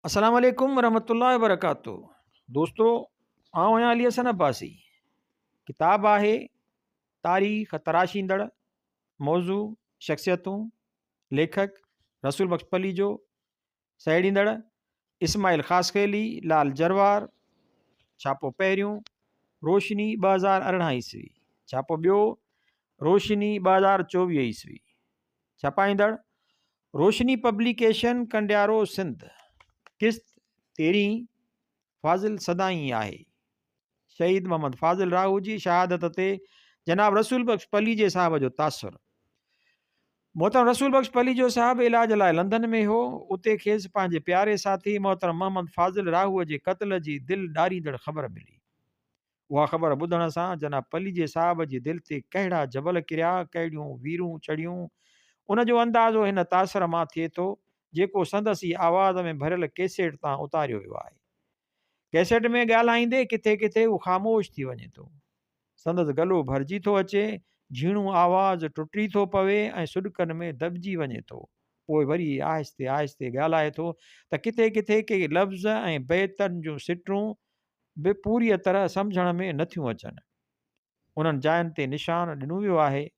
السلام عليڪم ورحمة الله وبرڪاته دوستو آئون آهيان علي حسن عباسي ڪتاب آهي تاريخ تراشيندڙ موضوع شخصيتون ليکڪ رسول بخش پليجو سهيڙيندڙ اسماعيل خاصخيلي لال جروار ڇاپو پهريون روشني 2018 عيسوي ڇاپو ٻيو روشني 2024 عيسوي ڇپائيندڙ، روشني پبليڪيشن ڪنڊيارو سنڌ، قسط تيرهين، فاضل سدائين آهي. شهيد محمد فاضل راهو جي شهادت تي جناب رسول بخش پليجي صاحب جو تاثر. محترم رسول بخش پليجو صاحب علاج لاء لندن ۾ هو، اتي کيس پنهنجي پياري ساٿي محترم محمد فاضل راهوء جي قتل جي دل ڏاريندڙ خبر ملي. اها خبر ٻڌڻ سان جناب پليجي صاحب جي دل تي ڪهڙا جبل ڪريا، ڪهڙيون ويرون چڙهيون، ان جو اندازو هن تاثر مان ٿئي ٿو، جيڪو سندس ئي آواز ۾ ڀريل ڪيسيٽ تان اتاريو ويو آهي. ڪيسيٽ ۾ ڳالهائيندي ڪٿي ڪٿي هو خاموش ٿي وڃي ٿو. سندس گلو ڀرجي ٿو اچي، جهيڻو آواز ٽٽي ٿو پوي ۽ سڏڪن ۾ دٻجي وڃي ٿو. پوء وري آهستي آهستي ڳالهائي ٿو ته ڪٿي ڪٿي ڪي لفظ ۽ بيتن جون سٽون به پوريء طرح سمجهڻ ۾ نه ٿيون اچن. انهن جاين تي نشان ڏنو ويو آهي.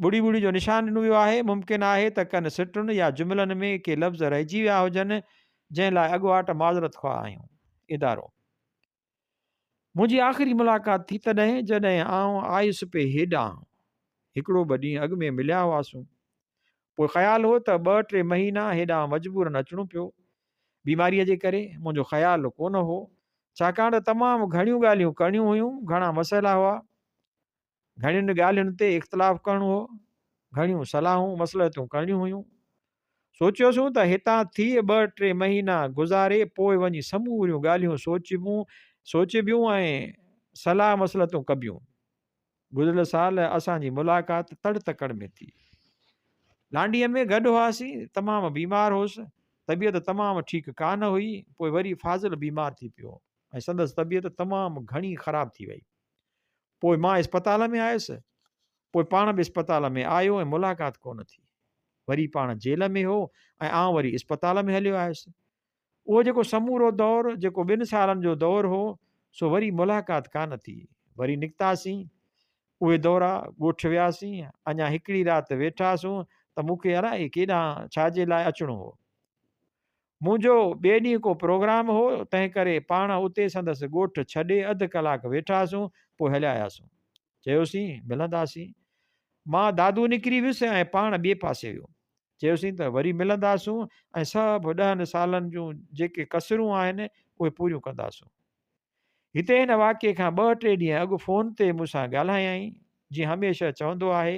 ٻڙي ٻڙي جو نشان ڏنو ويو آهي. ممڪن آهي ته ڪن سٽن يا جملن ۾ ڪي لفظ رهجي ويا هجن، جنهن لاء اڳواٽ معذرت خواهه آهيون. ادارو. منهنجي آخري ملاقات ٿي تڏهن، جڏهن آئون آيس پئي هيڏانهن. هڪڙو ٻه ڏينهن اڳ ۾ مليا هئاسون. پوء خيال هو ته ٻه ٽي مهينا هيڏانهن مجبورن اچڻو پيو. بيماريء جي ڪري منهنجو خيال ڪونه هو، ڇاڪاڻ ته تمام گهڻيون ڳالهيون ڪرڻيون هيون، گهڻا مسئلا هئا، گهڻين ڳالهين تي اختلاف ڪرڻو هو، گهڻيون صلاحون مصلحتون ڪرڻيون هيون. سوچيوسون ته هتان ٿي ٻه ٽي مهينا گذاري پوء وڃي سموريون ڳالهيون سوچبون سوچبيون ۽ صلاح مصلحتون ڪبيون. گذريل سال اسان جي ملاقات تڙ تڪڙ ۾ ٿي. لانڍيء ۾ گڏ هئاسين. تمام بيمار هوس. طبيعت تمام ٺيڪ ڪانه هئي. پوء وري فاضل بيمار ٿي پيو ۽ سندس طبيعت تمام گهڻي خراب ٿي وئي. پوء مان اسپتال ۾ آيس. پوء پاڻ به اسپتال ۾ آيو ۽ ملاقات ڪونه ٿي. وري پاڻ جيل ۾ هو ۽ آئون وري اسپتال ۾ هليو آيس. اهو جيڪو سمورو دور، جيڪو ٻن سالن جو دور هو، سو وري ملاقات ڪانه ٿي. وري نڪتاسين، اهي دورا، ڳوٺ وياسين، اڃا هڪڙي رات ويٺاسون ته مون کي الائي ڪيڏانهن ڇا جي لاء اچڻو هو. منهنجو ٻئي ڏينهن ڪو پروگرام هو، تنهن ڪري پاڻ اتي سندس ڳوٺ ڇڏي اڌ ڪلاڪ ويٺاسون، پوء هليا آياسون. چيوسين، ملنداسين. مان دادو نڪري ويس ۽ پاڻ ٻئي پاسي ويو. چيوسين ته وري ملنداسون ۽ سڀ ڏهن سالن جون جيڪي ڪسرون آهن اهي پوريون ڪنداسون. هتي هن واقعي کان ٻه ٽي ڏينهن اڳ فون تي مون سان ڳالهايائين، جيئن هميشه چوندو آهي،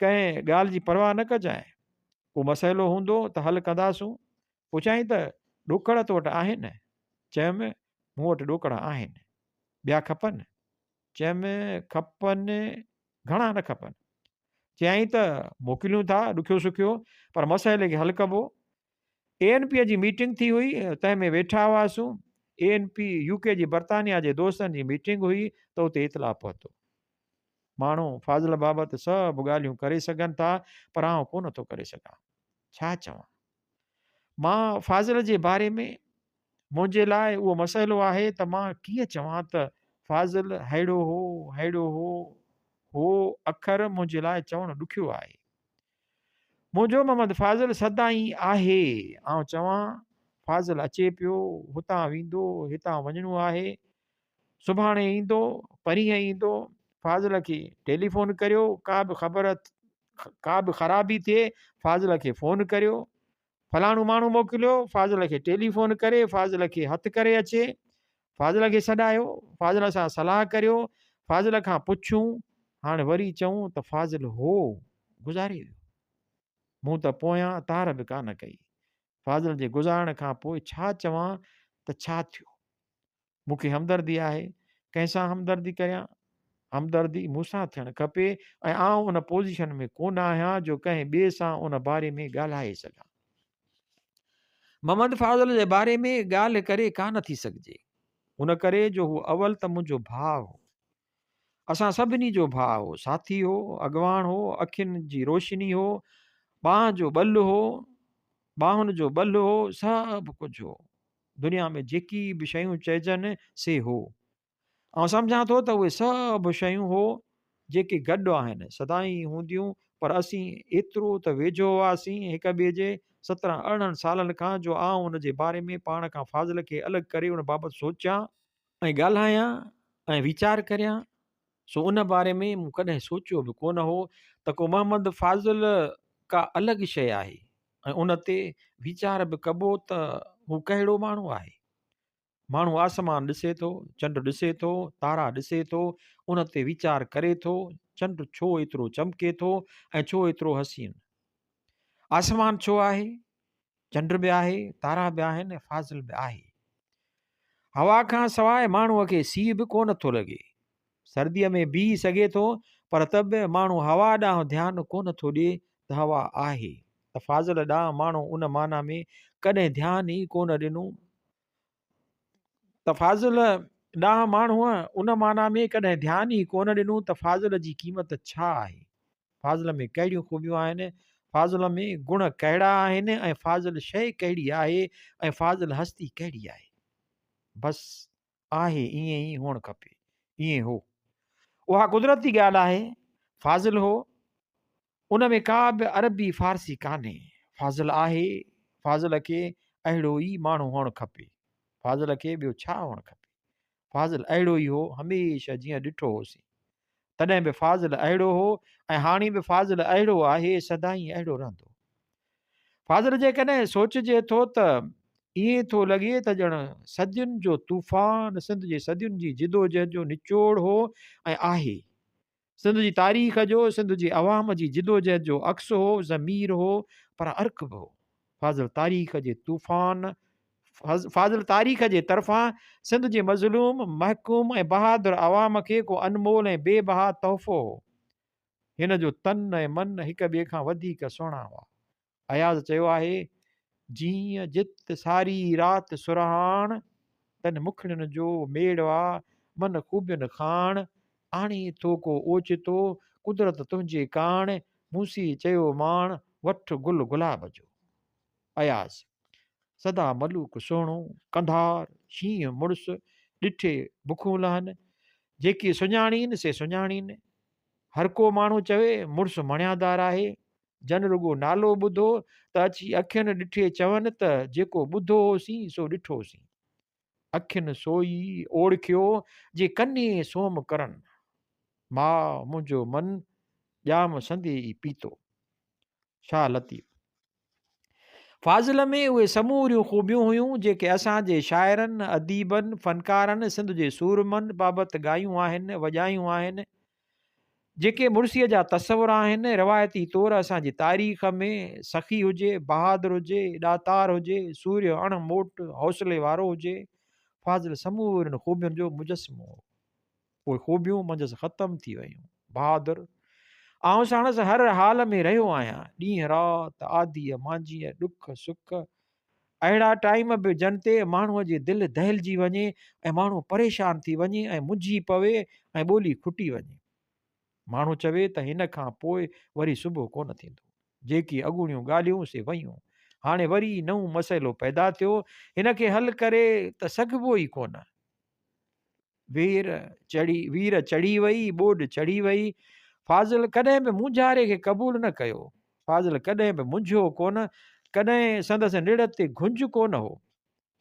ڪنهن ڳالهه جي پرواهه نه ڪجانء، ڪو مسئلو هوندو ته حل ڪنداسون. پڇيائين ته ڏوڪڙ تو وٽ آهن؟ چيم، مون وٽ ڏوڪڙ آهن. ٻيا کپن؟ چيم، کپن، گهڻا نه کپن. چيائين ته موڪليون ٿا ڏکيو سکيو پر مسئلي کي حل ڪبو. اي اين پيء جي ميٽنگ ٿي هئي تنهن ۾ ويٺا هئاسون. اي اين پي يو ڪي جي برطانيا جي دوستن جي ميٽنگ هئي ته اتي اطلاع پهتو. ماڻهو فاضل بابت سڀ ڳالهيون ڪري سگهن ٿا پر آئون ڪونه ٿو ڪري سگهان. ڇا چوان؟ مان فاضل جي باري ۾ منهنجي لاء اهو مسئلو آهي ته مان ڪيئن چوان ته فاضل ههڙو هو، ههڙو هو، هو اکر منهنجي لاء چوڻ ڏکيو آهي. منهنجو محمد فاضل سدائين آهي. آئون چوان فاضل اچي پيو، هتان ويندو، هتان وڃڻو آهي، سڀاڻي ايندو، پرينهن ايندو، فاضل کي ٽيليفون ڪريو، ڪا به خبر ڪا به خرابي ٿئي فاضل کي فون ڪريو، فلاڻو ماڻهو موڪليو، فاضل کي ٽيليفون ڪري فاضل کي هٿ ڪري اچي، فاضل کي سڏايو، فاضل سان صلاح ڪريو، فاضل کان پڇون، هاڻ وري چئون ته فاضل هو، گذاري ويو. مون ته پويان تار به ڪانه ڪئي. فاضل جي گذارڻ کان پوء ڇا چوان ته ڇا ٿيو؟ مون کي همدردي آهي، ڪنهن سان همدردي ڪريان؟ همدردي مون سان ٿيڻ کپي ۽ آئون ان پوزيشن ۾ ڪونه آهيان جو ڪنهن ٻئي سان ان باري ۾ ڳالهائي سگهان. محمد فاضل جي باري ۾ ڳالهه ڪري ڪانه ٿي سگهجي، ان ڪري جو هو اول ته منهنجو ڀاء هو. اسان سڀني جو ڀاء هو، ساٿي هو، اڳواڻ هو، اکين جي روشني هو، ٻانهن جو ٻل هو. ٻانهن جو ٻل هو، سڀ ڪجهه هو. دنيا ۾ جيڪي به شيون چئجن، سي هو. آئون سمجهان ٿو ته اهي سڀ شيون هو، جيڪي گڏ آهن، سدائين هونديون، پر اسين ايترو ته ويجهو هئاسين هڪ ٻئي جي، 17 18 سالن کان، جو آئون ان جي باري ۾ پاڻ کان فاضل کي الڳ ڪري ان بابت سوچيان ۽ ڳالهايان ۽ ويچار ڪريان، سو ان باري ۾ مون ڪڏهن سوچيو به ڪونه هو ته ڪو محمد فاضل ڪا الڳ شيء آهي ۽ ان تي ويچار به ڪبو ته هو ڪهڙو ماڻهو آهي. ماڻهو آسمان ڏسي ٿو، چنڊ ڏسي ٿو، تارا ڏسي ٿو، ان تي ويچار ڪري ٿو، چنڊ ڇو ايترو چمڪي ٿو ۽ ڇو ايترو حسين؟ آسمان ڇو آهي؟ چنڊ به آهي، تارا به آهن ۽ فاضل به آهي. هوا کان سواء ماڻهوء کي سيء به ڪونه ٿو لڳي. سرديء ۾ بيهي سگهي ٿو، پر ته به ماڻهو هوا ڏانهن ڌيان ڪونه ٿو ڏئي ته هوا آهي. ته فاضل ڏانهن ماڻهو ان معنيٰ ۾ ڪڏهن ڌيان ئي ڪونه ڏنو ته فاضل ڏانهن ماڻهوء ان معنيٰ ۾ ڪڏهن ڌيان ئي ڪونه ڏنو ته فاضل جي قيمت ڇا آهي؟ فاضل ۾ ڪهڙيون خوبيون آهن، فاضل ۾ گڻ ڪهڙا آهن ۽ فاضل شيء ڪهڙي آهي ۽ فاضل هستي ڪهڙي آهي. بس آهي ائين ئي هئڻ کپي. ائين هو. اها قدرتي ڳالهه آهي. فاضل هو. ان ۾ ڪا به عربي فارسي ڪانهي. فاضل آهي. فاضل کي اهڙو ئي ماڻهو هئڻ کپي. فاضل کي ٻيو ڇا هئڻ کپي. فاضل اهڙو ئي هو، هميشه جيئن ڏٺو هوسين. تڏهن به فاضل اهڙو هو ۽ هاڻي به فاضل اهڙو آهي، سدائين اهڙو رهندو. فاضل جيڪڏهن سوچجي ٿو ته ائين ٿو لڳي ته ڄڻ صدين جو طوفان سنڌ جي صدين جي جدوجهد جو نچوڙ هو ۽ آهي. سنڌ جي تاريخ جو، سنڌ جي عوام جي جدوجهد جو عڪس هو، ضمير هو، پر عرق به هو. فاضل تاريخ جي طوفان، فاضل تاريخ جي طرفان سنڌ جي مظلوم، محڪوم ۽ بهادر عوام کي ڪو انمول ۽ بي بها تحفو هو. هن جو تن ۽ من هڪ ٻئي کان وڌيڪ سهڻا هئا. اياز چيو آهي، جيئن جت ساري رات سرهاڻ، تن مکڙين جو ميڙ آ، من خوبين کاڻ، آڻي ٿو ڪو اوچتو، قدرت تنهنجي ڪاڻ، موسي چيو ماڻ، وٺ گل گلاب جو. اياز، سدا ملوڪ سهڻو، ڪنڌار، شينهن مڙس، ڏٺي بکون لهن، جيڪي سڃاڻين سي سڃاڻين. هر ڪو ماڻهو چوي، مڙس مڻيادار آهي، جن رڳو نالو ٻڌو ته اچي اکين ڏٺي چون ته جيڪو ٻڌو هوسين سو ڏٺوسين. اکين سوئي اوڙکيو جي ڪني سوم ڪرن. ماء منهنجو من ڄام سندي ئي پيتو. شاهه لطيف. فاضل ۾ اهي سموريون خوبيون هيون جيڪي اسان جي شاعرن، اديبن، فنڪارن سنڌ جي سورمن بابت ڳايون آهن، وڄايون آهن. جيڪي مڙسيء جا تصور آهن، روايتي طور اسان جي تاريخ ۾ سخي هجي، بهادر هجي، ڏاتار هجي، سورهيه اڻ موٽ حوصلي وارو هجي، فاضل سمورين خوبين جو مجسمو هو. پوء خوبيون منجهس ختم ٿي ويون. بهادر، آئون ساڻس هر حال ۾ رهيو آهيان. ڏينهن رات، آڌيء مانجهيء، ڏک سک، اهڙا ٽائيم به جن تي ماڻهوء جي دل دهلجي وڃي ۽ ماڻهو پريشان ٿي وڃي ۽ منجهي پوي ۽ ٻولي کٽي وڃي. ماڻهو چوي ته هن کان پوء وري صبح ڪونه ٿيندو. جيڪي اڳوڻيون ڳالهيون سي ويون. هاڻي وري نئون مسئلو پيدا ٿيو. هن کي حل ڪري ته سگهبو ئي ڪونه. وير چڙهي وير چڙهي وئي، ٻوڏ چڙهي وئي. فاضل ڪڏهن به مونجهاري کي قبول نه ڪيو. فاضل ڪڏهن به منجهيو ڪونه، ڪڏهن سندس نڙ تي گهنج ڪونه هو.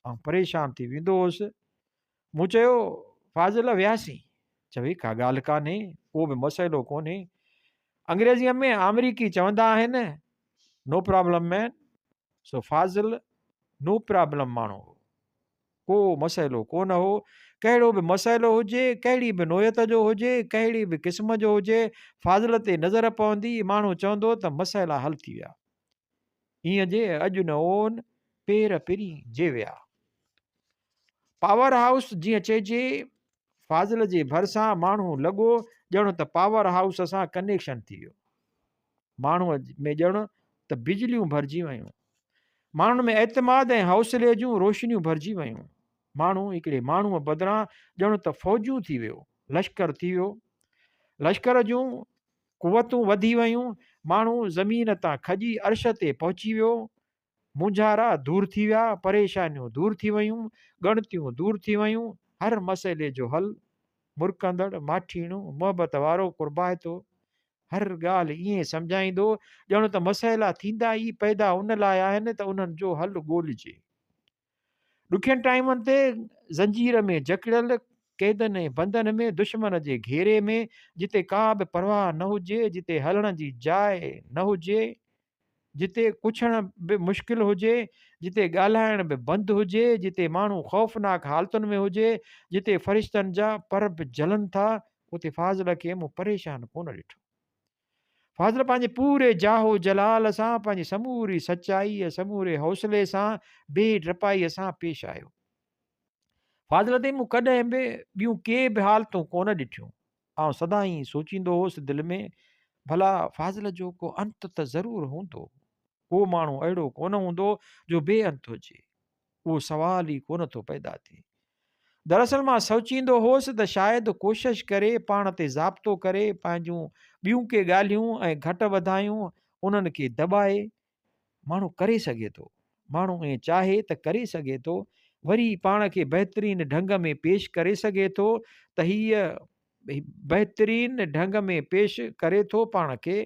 آئون پريشان ٿي ويندو هوس. مون چيو، فاضل وياسين. چوي، ڪا ڳالهه ڪانهي، ڪو به مسئلو ڪونهي. انگريزيء ۾ آمريڪي چوندا آهن، نو پرابلم مين. سو فاضل نو پرابلم ماڻهو هو. ڪو مسئلو ڪونه هو. ڪهڙو به مسئلو هجي، ڪهڙي به نوعيت جو هجي، ڪهڙي به قسم جو هجي، فاضل تي نظر پوندي، ماڻهو چوندو ته مسئلا حل ٿي ويا. ايئن جي اڄ نه اون، پير پرين جي ويا. پاور هائوس جيئن چئجي، فاضل جي ڀرسان ماڻهو لڳو ڄڻ ته پاور هائوس سان ڪنيڪشن ٿي ويو. ماڻهوء ۾ ڄڻ ته بجليون ڀرجي ويون. ماڻهن ۾ اعتماد ۽ حوصلي جون روشنيون ڀرجي ويون. ماڻهو هڪڙي ماڻهوء بدران ڄڻ ته فوجون ٿي ويو، لشڪر ٿي ويو. لشڪر جون قوتون وڌي ويون. ماڻهو زمين تان کڄي عرش تي پهچي ويو. مونجهارا دور ٿي ويا، پريشانيون دور ٿي ويون، ڳڻتيون دور ٿي ويون، هر مسئلي جو حل، مرڪندڙ، ماٺيڻو، محبت وارو، قربائتو، هر ڳالهه ائين سمجهائيندو ڄڻ ته مسئلا ٿيندا ئي پيدا ان لاء آهن ته انهن جو حل ڳولجي. ڏکين ٽائيمن تي زنجير ۾ جڪڙيل، قيدن ۽ بندن ۾، دشمن جي گهيري ۾، جتي ڪا به پرواهه نه هجي، جتي هلڻ جي جاء نه هجي، جتي ڪڇڻ به مشڪل هجي، جتي ڳالهائڻ به بند هجي، جتي ماڻهو خوفناڪ حالتن ۾ هجي، جتي فرشتن جا پر به جلن ٿا، اتي فاضل کي مون پريشان ڪونه ڏٺو. فاضل پنهنجي پوري جاه و جلال سان، پنهنجي سموري سچائيء، سموري حوصلي سان، بي ڊپائيء سان پيش آيو. فاضل تي مون ڪڏهن به ٻيون ڪي به حالتون ڪونه ڏٺيون. آئون سدائين سوچيندو هوس دل ۾، ڀلا فاضل جو ڪو انت ته ضرور هوندو. ڪو ماڻهو اهڙو ڪونه هوندو جو بي انت هجي. اهو سوال ئي ڪونه ٿو پيدا ٿئي. دراصل مان سوچيندو هوس ته شايد ڪوشش ڪري پاڻ تي ضابطو ڪري پنهنجون ٻيون ڪي ڳالهيون ۽ گهٽ وڌايون انهن کي دٻائي ماڻهو ڪري سگهي ٿو. ماڻهو ائين چاهي ته ڪري سگهي ٿو. وري پاڻ کي بهترين ڍنگ ۾ پيش ڪري سگهي ٿو ته هيء بهترين ڍنگ ۾ پيش ڪري ٿو پاڻ کي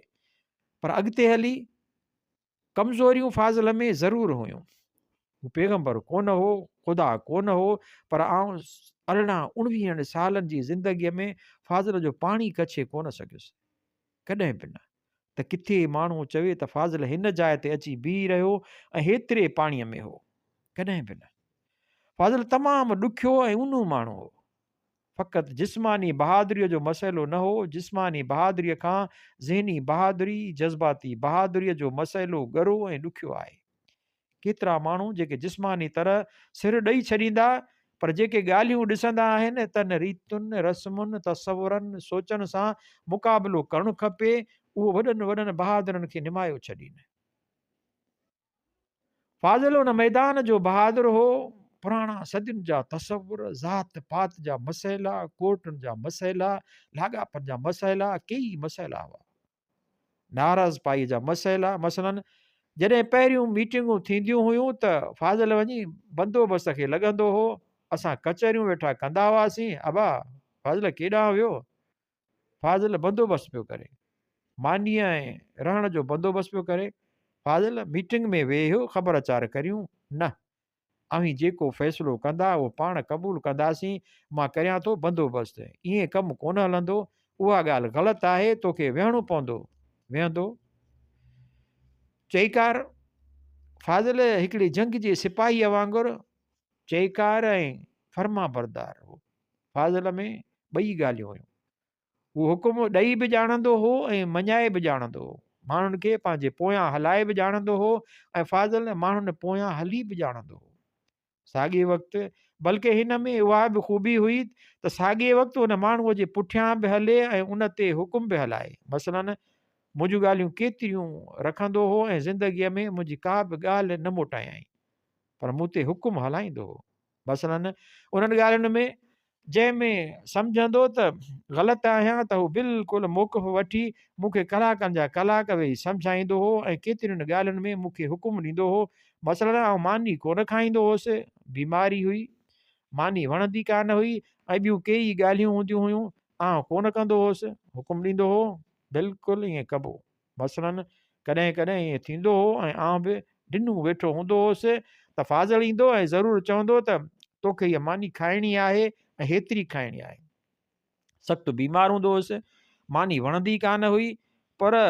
پر اڳتي هلي ڪمزوريون فاضل ۾ ضرور هيون. هو پيغمبر ڪونه هو، خدا ڪونه هو، پر آئون 18 اڻويهن سالن جي زندگيء ۾ فاضل جو پاڻي ڪڇي ڪونه سگهيس. ڪڏهن به نه. ته ڪٿي ماڻهو چوي ته فاضل هن جاء تي اچي بيهي رهيو ۽ هيتري پاڻيء ۾ هو. ڪڏهن به نه. فاضل تمام ڏکيو ۽ اونهو ماڻهو هو. فقط جسماني بهادريء جو مسئلو نه هو، جسماني بهادريء کان ذهني بهادري، جذباتي بهادريء جو مسئلو ڳرو ۽ ڏکيو آهي. ڪيترا ماڻهو جيڪي جسماني طرح سر ڏئي ڇڏيندا، پر جيڪي ڳالهيون ڏسندا آهن، تن ريتن، رسمن، تصورن، سوچن سان مقابلو ڪرڻ کپي، اهو وڏن وڏن بهادرن کي نمايو ڇڏين. فاضل ان ميدان جو بهادر هو. پراڻا صدين جا تصور، ذات پات جا مسئلا، ڪورٽن جا مسئلا، لاڳاپن جا مسئلا، ڪيئي مسئلا هئا. ناراضپائيء جا مسئلا، مثلاً جڏهن پهريون ميٽنگون ٿينديون هيون ته فاضل وڃي بندوبست کي لڳندو هو. اسان ڪچهريون ويٺا ڪندا هئاسين، ابا فاضل ڪيڏانهن ويو؟ فاضل بندوبست پيو ڪري. مانيء ۽ رهڻ جو بندوبست پيو ڪري. فاضل، ميٽنگ ۾ ويهيو خبر چار ڪريون؟ نه. اوهين جيڪو فيصلو ڪندا اهو پاڻ قبول ڪنداسين. مان ڪريان ٿو بندوبست. ائين ڪم ڪونه هلندو. اها ڳالهه غلط آهي. توکي ويهڻو پوندو. ويهندو. چئيڪار، فاضل هڪڙي جنگ جي سپاهيء وانگر چئيڪار ۽ فرمانبردار هو. فاضل ۾ ٻئي ڳالهيون هيون. هو حڪم ڏئي به ڄاڻندو هو ۽ مڃائي به ڄاڻندو هو. ماڻهن کي پنهنجي پويان هلائي به ڄاڻندو هو ۽ فاضل ماڻهن پويان هلي به ڄاڻندو هو. ساڳئي وقت بلڪه هن ۾ اها به خوبي هئي ته ساڳئي وقت ان ماڻهوء جي پٺيان به هلي ۽ ان تي حڪم به هلائي. مثلاً منهنجون ڳالهيون ڪيتريون رکندو هو ۽ زندگيء ۾ منهنجي ڪا به ڳالهه نه موٽايائين پر مون تي حڪم هلائيندو هو. مثلاً انهن ڳالهين ۾ جنهن ۾ سمجهندو ته غلط آهيان ته هو بلڪل موقف وٺي مون کي ڪلاڪن جا ڪلاڪ ويهي سمجهائيندو هو ۽ ڪيترين ڳالهين ۾ مون کي حڪم ڏيندو هو. مثلاً آئون ماني ڪونه کائيندو هوس، بيماري هئي، ماني وڻندي ڪانه هئي ۽ ٻيون ڪيئي ڳالهيون هونديون هيون، آئون ڪونه ڪندو هوس، حڪم ڏيندو هو، بلڪل ائين ڪبو. مثلاً ڪڏهن ڪڏهن ائين ٿيندو هو ۽ آئون به ڊنو ويٺو هوندو هوس ته فاضل ايندو ۽ ضرور چوندو ته توکي هيء ماني کائڻي آهي ۽ هيتري کائڻي آهي. سخت بيمار هوندو هوس، ماني وڻندي ڪانه هئي، پر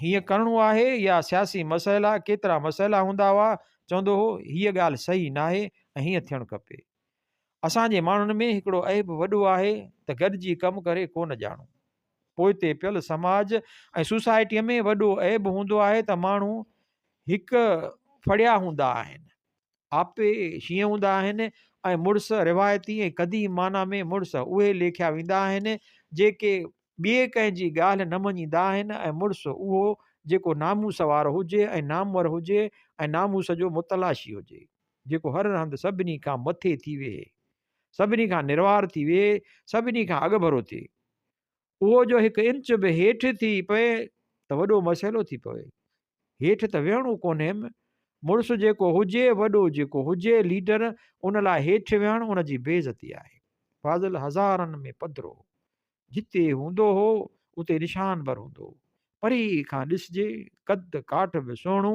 هيئن ڪرڻو آهي يا سياسي مسئلا، ڪيترا مسئلا هوندا هئا، چوندو هو هيء ڳالهه صحيح ناهي ۽ هيئن ٿيڻ کپي. اسان جي ماڻهن ۾ هڪڙو عيب وڏو آهي ته گڏجي ڪم ڪري ڪونه ڄاڻون. پوئتي پيل سماج ۽ سوسائٽيء ۾ وڏو عيب هوندو آهي ته ماڻهو هڪ ڦڙيا هوندا آهن، آپي شينهن هوندا آهن ۽ مڙس روايتي ۽ قديم معنيٰ ۾ مڙس اهي ليکيا ويندا آهن جيڪي ٻئي ڪنهن جي ڳالهه نه مڃيندا آهن ۽ مڙس اهو جيڪو ناموس وارو هجي ۽ نامور هجي ۽ ناموس جو متلاشي هجي جيڪو هر هنڌ سڀني کان مٿي ٿي ويهي، سڀني کان نروار ٿي ويهي، سڀني کان اڳڀرو ٿئي. اهو جو هڪ انچ به هيٺ ٿي پئي ته وڏو مسئلو ٿي پوي. هيٺ ته ويهڻو ڪونهيم، مڙس جيڪو هجي، وڏو جيڪو هجي، ليڊر، ان لاء هيٺ ويهڻ ان جي بي عزتي آهي. فاضل هزارن ۾ پڌرو هو. جتي هوندو هو، اتي نشانبر هوندو هو. پري کان ڏسجي، قد ڪاٺ به سهڻو،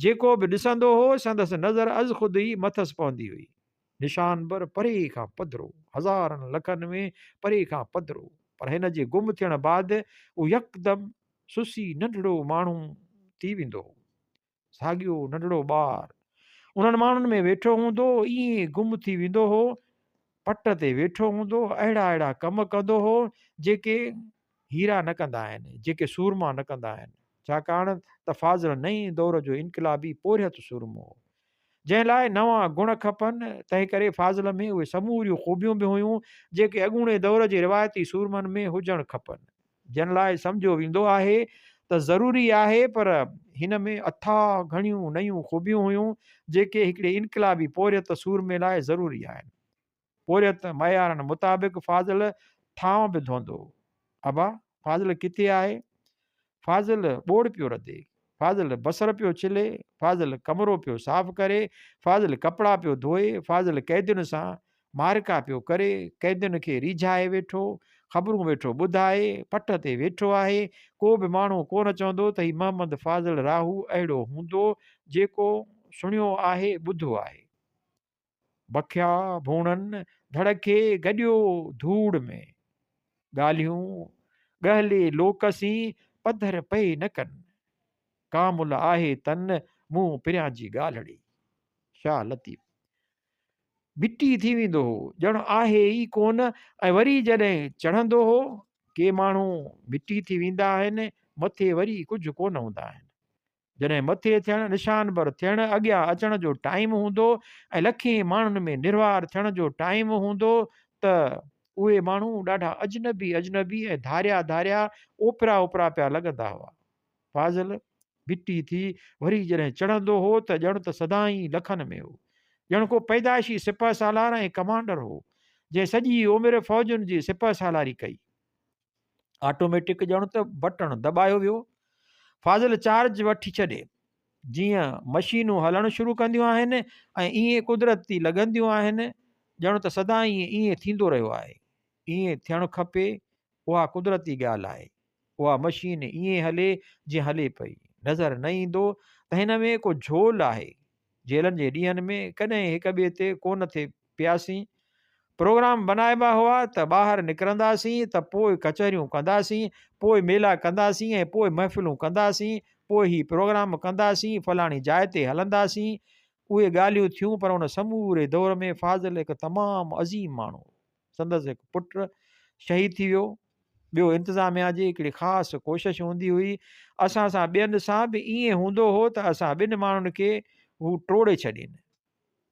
جيڪو به ڏسندو هو، سندس نظر ازخود ئي مٿس پوندي هئي. نشانبر پري کان پڌرو، هزارن لکن ۾ پري کان پڌرو، پر هن جي گم ٿيڻ بعد هو يڪدم سسي ننڍڙو ماڻهو ٿي ويندو هو. ساڳيو ننڍڙو ٻار انهن ماڻهن ۾ ويٺو هوندو هو، ائين گم ٿي ويندو هو، پٽ تي ويٺو هوندو هو، اهڙا اهڙا ڪم ڪندو هو، جيڪي هيرا نه ڪندا آهن، جيڪي سورما نه ڪندا آهن، ڇاڪاڻ ته فاضل نئين دور جو انقلابي پورهيت سورمو هو، جنهن لاء نوان گڻ کپن، تنهنڪري فاضل ۾ اهي سموريون خوبيون به هيون، جيڪي اڳوڻي دور جي روايتي سورمن ۾ هجڻ کپن. جن لاء سمجهيو ويندو آهي ته ضروري آهي پر هن ۾ اٿاهه گهڻيون نيون خوبيون هيون جيڪي هڪڙي انقلابي پورهيت سورمي لاء ضروري آهن. پورهيت معيارن مطابق فاضل ٿانء به ڌوئندو هو. ابا فاضل ڪٿي آهي؟ فاضل ٻوڙ پيو رڌي. فاضل بصر پيو ڇلي، فاضل ڪمرو پيو صاف ڪري، فاضل ڪپڙا پيو ڌوئي، فاضل قيدين سان معرڪا پيو ڪري، قيدين کي ريجهائي ويٺو، خبرون ويٺو ٻڌائي، پٽ تي ويٺو آهي، ڪو به ماڻهو ڪونه چوندو ته هي محمد فاضل راهو اهڙو هوندو، جيڪو سڻيو آهي، ٻڌو آهي. بکيا ڀوڻن ڌڙ کي گڏيو ڌوڙ ۾. ڳالهيون ڳهلي لوڪ سين پڌر پئي نه ڪن. ڪامل آهي تن مون پريان جي ڳالهڙي. شاهه لطيف. مٽي ٿي ويندو هو، ڄڻ آهي ئي ڪونه ۽ وري جڏهن چڙهندو هو، ڪي ماڻهو مٽي ٿي ويندا آهن، مٿي وري ڪجهه ڪونه هوندا آهن. جڏهن مٿي ٿيڻ، نشانبر ٿيڻ، اڳيان اچڻ جو ٽائيم هوندو ۽ لکين ماڻهن ۾ نروار ٿيڻ جو ٽائيم هوندو ته اهي ماڻهو ڏاڍا اجنبي اجنبي ۽ ڌاريا ڌاريا، اوپرا اوپرا پيا لڳندا هئا. فاضل ڀٽي ٿي وري جڏهن چڙهندو هو ته ڄڻ ته سدائين لکن ۾ هو. ڄڻ ڪو پيدائشي سپهه سالار ۽ ڪمانڊر هو، جنهن سڄي عمر فوجن جي سپهه سالاري ڪئي. آٽوميٽڪ ڄڻ ته بٽڻ دٻايو ويو. فاضل چارج وٺي ڇڏي. جيئن مشينون هلڻ شروع ڪنديون آهن ۽ ائين قدرتي لڳنديون آهن، ڄڻ ته سدائين ائين ٿيندو رهيو آهي. ائين ٿيڻ کپي، اها قدرتي ڳالهه آهي. اها مشين ائين هلي جيئن هلي پئي. نظر نه ايندو ته هن ۾ ڪو جهول آهي. جيلن جي ڏينهن ۾ ڪڏهن هڪ ٻئي تي ڪونه ٿي پياسين. پروگرام بنائبا هئا ته ٻاهر نڪرنداسين ته پوء ڪچهريون ڪنداسين، پوء ميلا ڪنداسين ۽ پوء محفلون ڪنداسين، پوء هي پروگرام ڪنداسين، فلاڻي جاء تي هلنداسين. اهي ڳالهيون ٿيون پر ان سموري دور ۾ فاضل هڪ تمام عظيم ماڻهو هو. سندس هڪ پٽ شهيد ٿي ويو. ٻيو انتظاميا جي هڪڙي خاص ڪوشش هوندي هئي. اسان سان ٻين سان به ائين هوندو هو ته اسان ٻن ماڻهن کي هو ٽوڙي ڇڏين.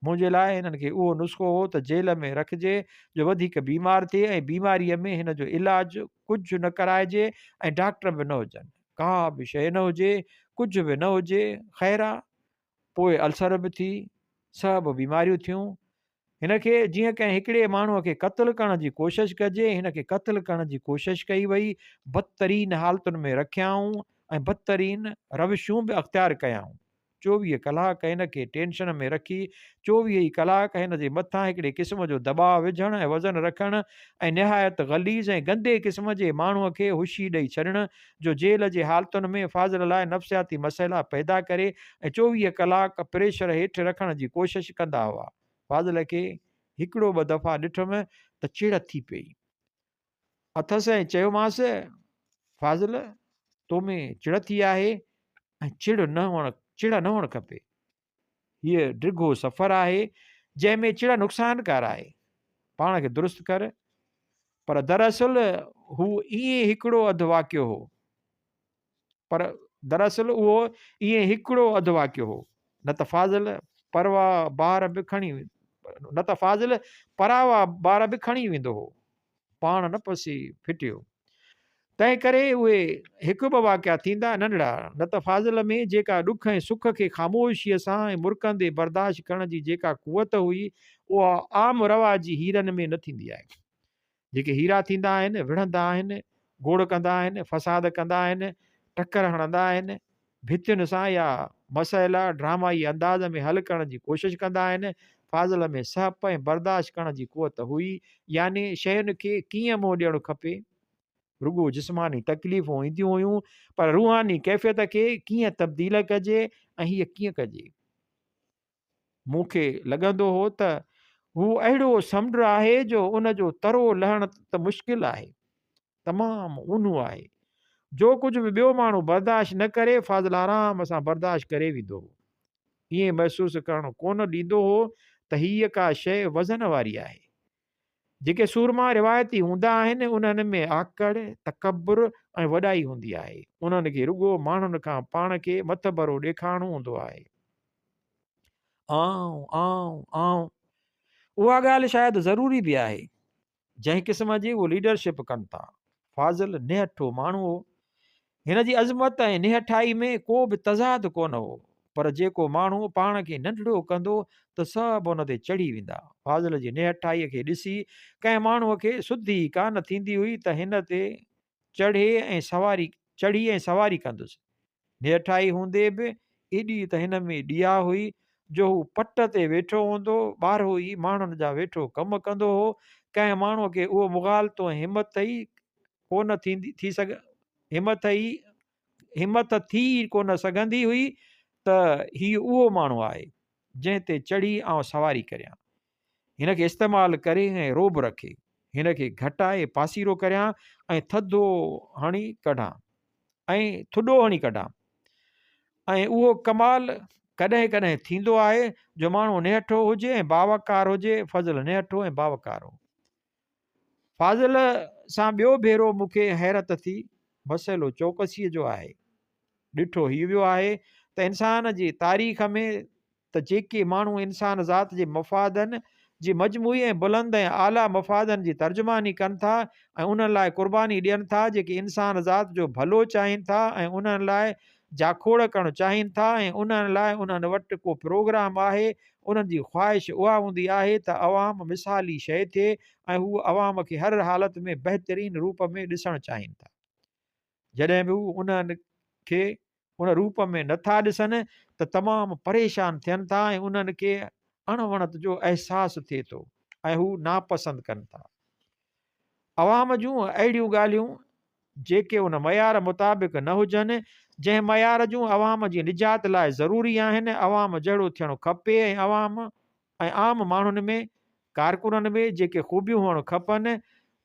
منهنجي لاء هنن کي اهو نسخو هو ته جيل ۾ رکجي جو وڌيڪ بيمار ٿئي ۽ بيماريء ۾ هن جو علاج ڪجهه نه ڪرائجي ۽ ڊاڪٽر به نه هجن، ڪا به شيء نه هجي، ڪجهه به نه هجي، خير آ. پوء السر به ٿي، سڀ بيماريون ٿيون. هن کي جيئن ڪنهن هڪڙي ماڻهوء کي قتل ڪرڻ جي ڪوشش ڪجي، هن کي قتل ڪرڻ جي ڪوشش ڪئي وئي، بدترين حالتن ۾ رکيائون ۽ بدترين روشون به اختيار ڪيائون. 24 ڪلاڪ هن کي ٽينشن ۾ رکي 24 ئي ڪلاڪ هن جي مٿان هڪڙي قسم جو دٻاء وجهڻ ۽ وزن رکڻ ۽ نهايت غليظ ۽ گندي قسم جي ماڻهوء کي هوشي ڏئي ڇڏڻ جو جيل جي حالتن ۾ فاضل لاء نفسياتي مسئلا پيدا ڪري ۽ 24 ڪلاڪ پريشر هيٺ رکڻ جي ڪوشش ڪندا هئا. فاضل کي هڪڙو ٻه دفعا ڏٺم ته چڙ ٿي پئي. اٿس ۽ چيومانس، فاضل! تو ۾ چڙ ٿي آهي ۽ چڙ نه هئڻ چڙ نه هئڻ کپي. هيء ڊگهو سفر آهي، جنهن ۾ چڙ نقصانڪار آهي. پاڻ کي درست ڪر. پر دراصل هو ائين هڪڙو اڌ واقعو هو. پر دراصل اهو ائين هڪڙو اڌ واقعو هو. نه ته فاضل پروا بار به کڻي نه ته فاضل پراوا بار به کڻي ويندو هو. پاڻ نه پسي ڦٽيو. تنهن ڪري اهي هڪ ٻه واقعا ٿيندا ننڍڙا، نه ته فاضل ۾ جيڪا ڏک ۽ سک کي خاموشيء سان ۽ مرڪندي برداشت ڪرڻ جي جيڪا قوت هئي، اها عام رواجي هيرن ۾ نه ٿيندي آهي. جيڪي هيرا ٿيندا آهن، وڙهندا آهن، گوڙ ڪندا آهن، فساد ڪندا آهن، ٽڪر هڻندا آهن، ڀتين سان يا مسئلا ڊرامائي انداز ۾ حل ڪرڻ جي ڪوشش ڪندا آهن. فاضل ۾ سهپ ۽ برداشت ڪرڻ جي قوت هئي، يعني شين کي ڪيئن منهن ڏيڻ کپي. رڳو جسماني تڪليفون اينديون هيون، پر روحاني ڪيفيت کي ڪيئن تبديل ڪجي ۽ هيء ڪيئن ڪجي. مون کي لڳندو هو ته هو اهڙو سمنڊ آهي جو ان جو ترو لهڻ ته مشڪل آهي. تمام اونهو آهي. جو ڪجهه به ٻيو ماڻهو برداشت نه ڪري، فاضل آرام سان برداشت ڪري ويندو هو. ائين محسوس ڪرڻ ڪونه ڏيندو هو ته هيء ڪا شيء وزن واري آهي. جيڪي سورما روايتي هوندا آهن، انهن ۾ آڪڙ، تڪبر ۽ وڏائي هوندي آهي. انهن کي رڳو ماڻهن کان پاڻ کي مٿڀرو ڏيکارڻو هوندو آهي. آئون، آئون، آئون. اها ڳالهه شايد ضروري به آهي. جنهن قسم جي هو ليڊرشپ ڪن ٿا. فاضل نهٺو ماڻهو هو. هن جي عظمت ۽ نهٺائي ۾ ڪو به تضاد ڪونه هو، پر جيڪو ماڻهو پاڻ کي ننڍڙو ڪندو ته سڀ ان تي چڙهي ويندا. فاضل جي نهٺائيء کي ڏسي ڪنهن ماڻهوء کي سڌ ئي ڪانه ٿيندي هئي ته هن تي چڙهي ۽ سواري چڙهي ۽ سواري ڪندس. نهٺائي هوندي به ايڏي ته هن ۾ ڏيا هئي جو هو پٽ تي ويٺو هوندو، ٻارهو ئي ماڻهن جا ويٺو ڪم ڪندو هو. ڪنهن ماڻهوء کي اهو مغالطو ۽ همت ئي ڪونه ٿيندي ٿي سگهه همٿ ئي همٿ ٿي ئي ڪونه سگهندي هئي ته هي اهو ماڻهو آهي، جنهن تي چڙهي آئون سواري ڪريان. هن کي استعمال ڪري ۽ رعب رکي، هن کي گهٽائي پاسيرو ڪريان ۽ ٿڌو هڻي ڪڍان ۽ ٿڏو هڻي ڪڍان. ۽ اهو ڪمال ڪڏهن ڪڏهن ٿيندو آهي جو ماڻهو نهٺو هجي ۽ باوقار هجي، فضل نهٺو ۽ باوقار هو. فاضل سان ٻيو ڀيرو مون کي حيرت ٿي، مسئلو چوڪسيء جو آهي. ڏٺو هي ويو آهي ته انسان جي تاريخ ۾ ته جيڪي ماڻهو انسان ذات جي مفادن جي مجموعي ۽ بلند ۽ اعليٰ مفادن جي ترجماني ڪن ٿا ۽ انهن لاء قرباني ڏين ٿا، جيڪي انسان ذات جو ڀلو چاهين ٿا ۽ انهن لاء جاکوڙ ڪرڻ چاهين ٿا ۽ انهن لاء انهن وٽ ڪو پروگرام آهي، انهن جي خواهش اها هوندي آهي ته عوام مثالي شيء ٿئي ۽ هو عوام کي هر حالت ۾ بهترين روپ ۾ ڏسڻ چاهين ٿا. جڏهن به هو انهن کي ان روپ ۾ نه ٿا ڏسن ته تمام پريشان ٿين ٿا ۽ انهن کي اڻ وڻت جو احساس ٿئي ٿو ۽ هو ناپسند ڪن ٿا. عوام جون اهڙيون ڳالهيون جيڪي ان معيار مطابق نه هجن، جنهن معيار جون عوام جي نجات لاء ضروري آهن، عوام جهڙو ٿيڻ کپي ۽ عوام ۽ عام ماڻهن ۾، ڪارڪنن ۾ جيڪي خوبيون هئڻ کپن،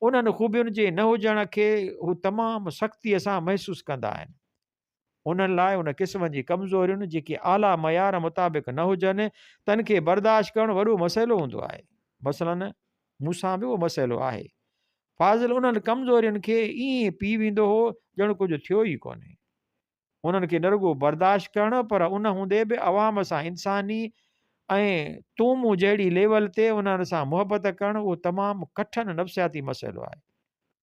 انهن خوبين جي نه هجڻ کي هو تمام سختيء سان محسوس ڪندا آهن. انهن لاء ان قسم جي ڪمزورين جيڪي اعليٰ معيار مطابق نه هجن، تن کي برداشت ڪرڻ وڏو مسئلو هوندو آهي. مثلاً مون سان به اهو مسئلو آهي. فاضل انهن ڪمزورين کي ائين پي ويندو هو ڄڻ ڪجهه ٿيو ئي ڪونهي. انهن کي نه رڳو برداشت ڪرڻ پر ان هوندي به عوام سان انساني ۽ تون مون جهڙي ليول تي انهن سان محبت ڪرڻ اهو تمام ڪٺن نفسياتي مسئلو آهي.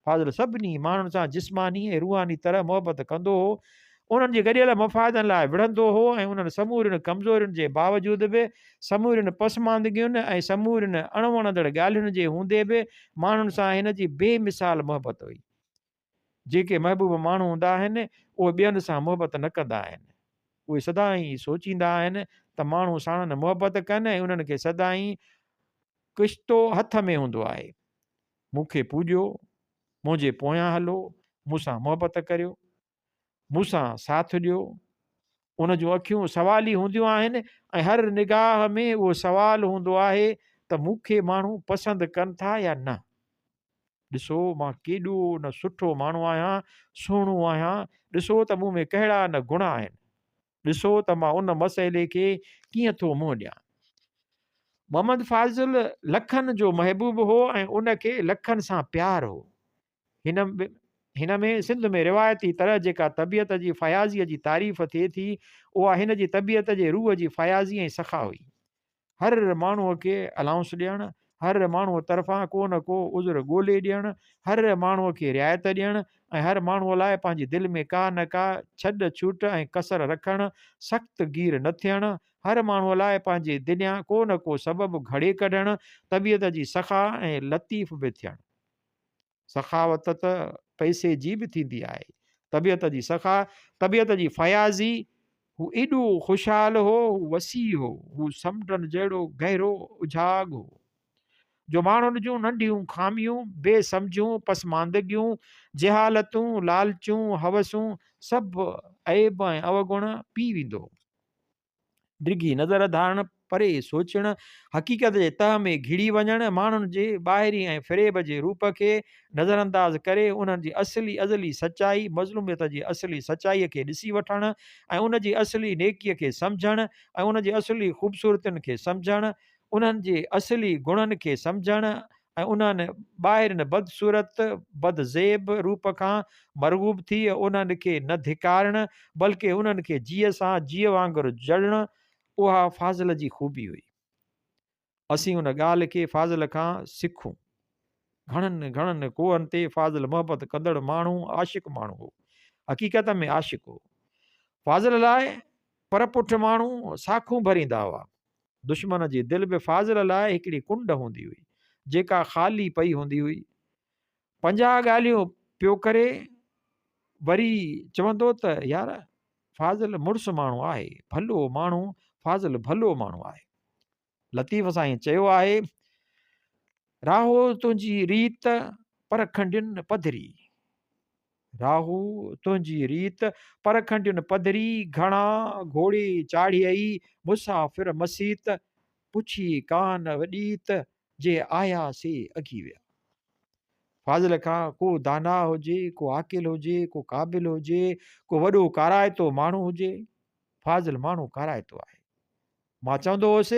فاضل سڀني ماڻهن سان جسماني ۽ روحاني طرح محبت ڪندو هو، انهن جي گڏيل مفادن لاء وڙهندو هو ۽ انهن سمورين ڪمزورين جي باوجود به، سمورين پسماندگين ۽ سمورين اڻوڻندڙ ڳالهين جي هوندي به ماڻهن سان هن جي بي مثال محبت هئي. جيڪي محبوب ماڻهو هوندا آهن، اهي ٻين سان محبت نه ڪندا آهن. اهي سدائين سوچيندا آهن ته ماڻهو ساڻن محبت ڪن ۽ انهن کي سدائين ڪشتو هٿ ۾ هوندو آهي. مون کي پوڄيو، منهنجي پويان هلو، مون سان محبت ڪريو، مون سان ساٿ ڏيو. ان جون اکيون سوالي هونديون آهن ۽ هر نگاهه ۾ اهو سوال هوندو آهي ته مون کي ماڻهو پسند ڪن ٿا يا نه؟ ڏسو مان ڪيڏو نه سٺو ماڻهو آهيان، سهڻو آهيان، ڏسو ته مون ۾ ڪهڙا نه گڻ آهن. ڏسو ته مان ان مسئلي کي ڪيئن ٿو منهن ڏيان. محمد فاضل لکن جو محبوب هو ۽ ان کي لکن سان پيار هو. هن هن ۾ سنڌ ۾ روايتي طرح جيڪا طبيعت جي فياضيء جي تعريف ٿئي ٿي، اها هن جي طبيعت جي روح جي فياضي ۽ سخا هئي. هر ماڻهوء کي الائونس ڏيڻ، هر ماڻهوء طرفان ڪو نه ڪو عذر ڳولي ڏيڻ، هر ماڻهوء کي رعايت ڏيڻ ۽ هر ماڻهوء لاء پنهنجي دل ۾ ڪا نه ڪا ڇڏ ڇوٽ ۽ ڪسر رکڻ، سخت گير نه ٿيڻ، هر ماڻهوء لاء پنهنجي دليان ڪو نه ڪو سبب گهڙي ڪڍڻ، طبيعت جي سخا ۽ لطيف به ٿيڻ. سخاوت ته پئسي جي به ٿيندي آهي. طبيعت جي سخا، طبيعت جي فياضي هو ايڏو خوشحال هو، هو وسيع هو، هو سمنڊن جهڙو گهرو اجهاڳ هو، جو ماڻهن جون ننڍيون خاميون، بي سمجهيون، پسماندگيون، جهالتون، لالچون، هوسون سڀ عيب ۽ اوگڻ پي ويندو هو. ڊگهي نظر ڌارڻ، پري سوچڻ، حقيقت جي تهه ۾ گهڙي وڃڻ، ماڻهن جي ٻاهرين ۽ فريب جي روپ کي نظرانداز ڪري انهن جي اصلي ازلي سچائي، مظلوميت جي اصلي سچائيء کي ڏسي وٺڻ ۽ ان جي اصلي نيڪيء کي سمجهڻ ۽ ان جي اصلي خوبصورتين کي سمجهڻ، انهن جي اصلي گڻن کي سمجهڻ ۽ انهن ٻاهرين بدصورت، بدزيب روپ کان مرغوب ٿي انهن کي نه ڌڪارڻ، بلڪه انهن کي جيء سان جيء وانگر جڙڻ، اها فاضل جي خوبي هئي. اسين ان ڳالهه کي فاضل کان سکون. گهڻن گهڻن ڪوهن تي فاضل محبت ڪندڙ ماڻهو، عاشق ماڻهو هو. حقيقت ۾ عاشق هو. فاضل لاء پر پٺ ماڻهو ساکون ڀريندا هئا. دشمن جي دل به فاضل لاء هڪڙي ڪنڊ هوندي هئي، جيڪا خالي پئي هوندي هئي. 50 ڳالهيون پيو ڪري، وري چوندو ته يار فاضل مڙس ماڻهو آهي، ڀلو ماڻهو، فاضل ڀلو ماڻهو آهي. لطيف سائين چيو آهي، راهو تنهنجي ريت پرکنڊين پڌري. راهو تنهنجي ريت پرکنڊين پڌري، گهڻا گهوڙي چاڙهيئي مسافر مسيت، پڇي ڪانه وڏيت، جي آيا سي اگهي ويا. فاضل کان ڪو داناء هجي، ڪو عاقل هجي، ڪو قابل هجي، ڪو وڏو ڪارائتو ماڻهو هجي، فاضل ماڻهو ڪارائتو آهي. مان چوندو هوس،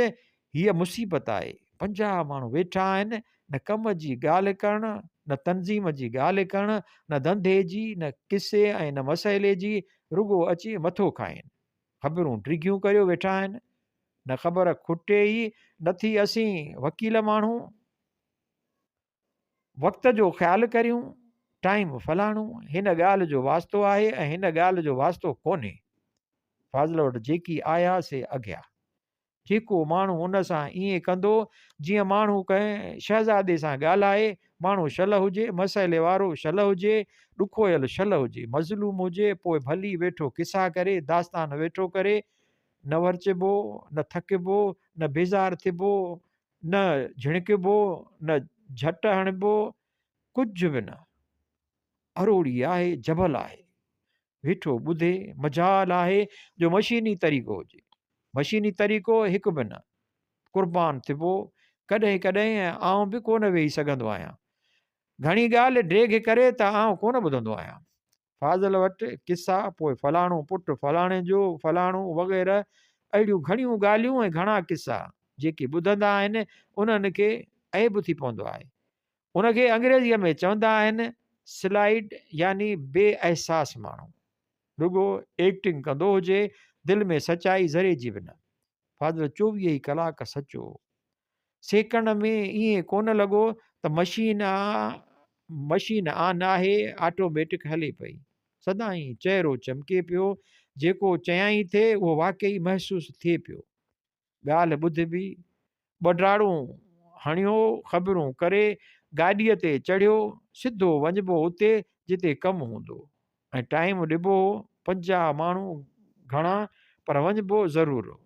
هيء مصيبت آهي، 50 ماڻهو ويٺا آهن، نه ڪم جي ڳالهه ڪرڻ، نه تنظيم جي ڳالهه ڪرڻ، نه ڌنڌي جي، نه قصي ۽ نه مسئلي جي، رڳو اچي مٿو کائين. خبرون ڊگهيون ڪريو ويٺا آهن. نه خبر کٽي ئي نٿي اسين وڪيل ماڻهو وقت جو خيال ڪريون، ٽائيم فلاڻو، هن ڳالهه جو واسطو آهي ۽ هن ڳالهه جو واسطو ڪونهي. فاضل وٽ جيڪي آيا سي اگهيا. جيڪو ماڻهو ان سان ائين ڪندو جيئن ماڻهو ڪنهن شهزادي سان ڳالهائي، ماڻهو شل هجي، مسئلي وارو شل هجي، ڏکويل شل هجي، مظلوم هجي، پوء ڀلي ويٺو قصا ڪري، داستان ويٺو ڪري، نه ورچبو، نه ٿڪبو، نه بيزار ٿبو، نه جهڻڪبو، نه جهٽ هڻبو، ڪجهه به نه. اروڙي آهي، جبل آهي. ويٺو ٻڌي، مجال آهي جو مشيني طريقو هجي. مشيني طريقو هڪ به نه. قربان ٿبو، ڪڏهن ڪڏهن آئون به ڪونه ويهي سگهندو آهيان. گهڻي ڳالهه ڊيگهه ڪري ته آئون ڪونه ٻڌندو آهيان. فاضل وٽ قصا، پوء فلاڻو پٽ فلاڻي جو، فلاڻو وغيره اهڙيون گهڻيون ڳالهيون ۽ گهڻا قصا، جيڪي ٻڌندا آهن، انهن کي عيب ٿي پوندو آهي. ان کي انگريزيء ۾ چوندا آهن سلائيڊ يعني بي احساس ماڻهو. رڳو ايڪٽنگ ڪندو هجي، دل ۾ سچائي ذري جي به نه. فاضل 24 ئي ڪلاڪ سچو هو. سيڪنڊ ۾ ائين ڪونه لڳو ته مشين مشين آن آهي، آٽوميٽڪ هلي پئي. سدائين چهرو چمڪي پيو، جيڪو چيائين ٿي اهو واقعي محسوس ٿئي پيو. ڳالهه ٻڌبي، ٻڍاڙون هڻيو، خبرون ڪري، گاڏيء تي چڙهيو، سڌو وڃبو اتي جتي ڪم هوندو ۽ ٽائيم ڏبو هو، 50 ماڻهو گهڻا پر وڃبو ضرور هو.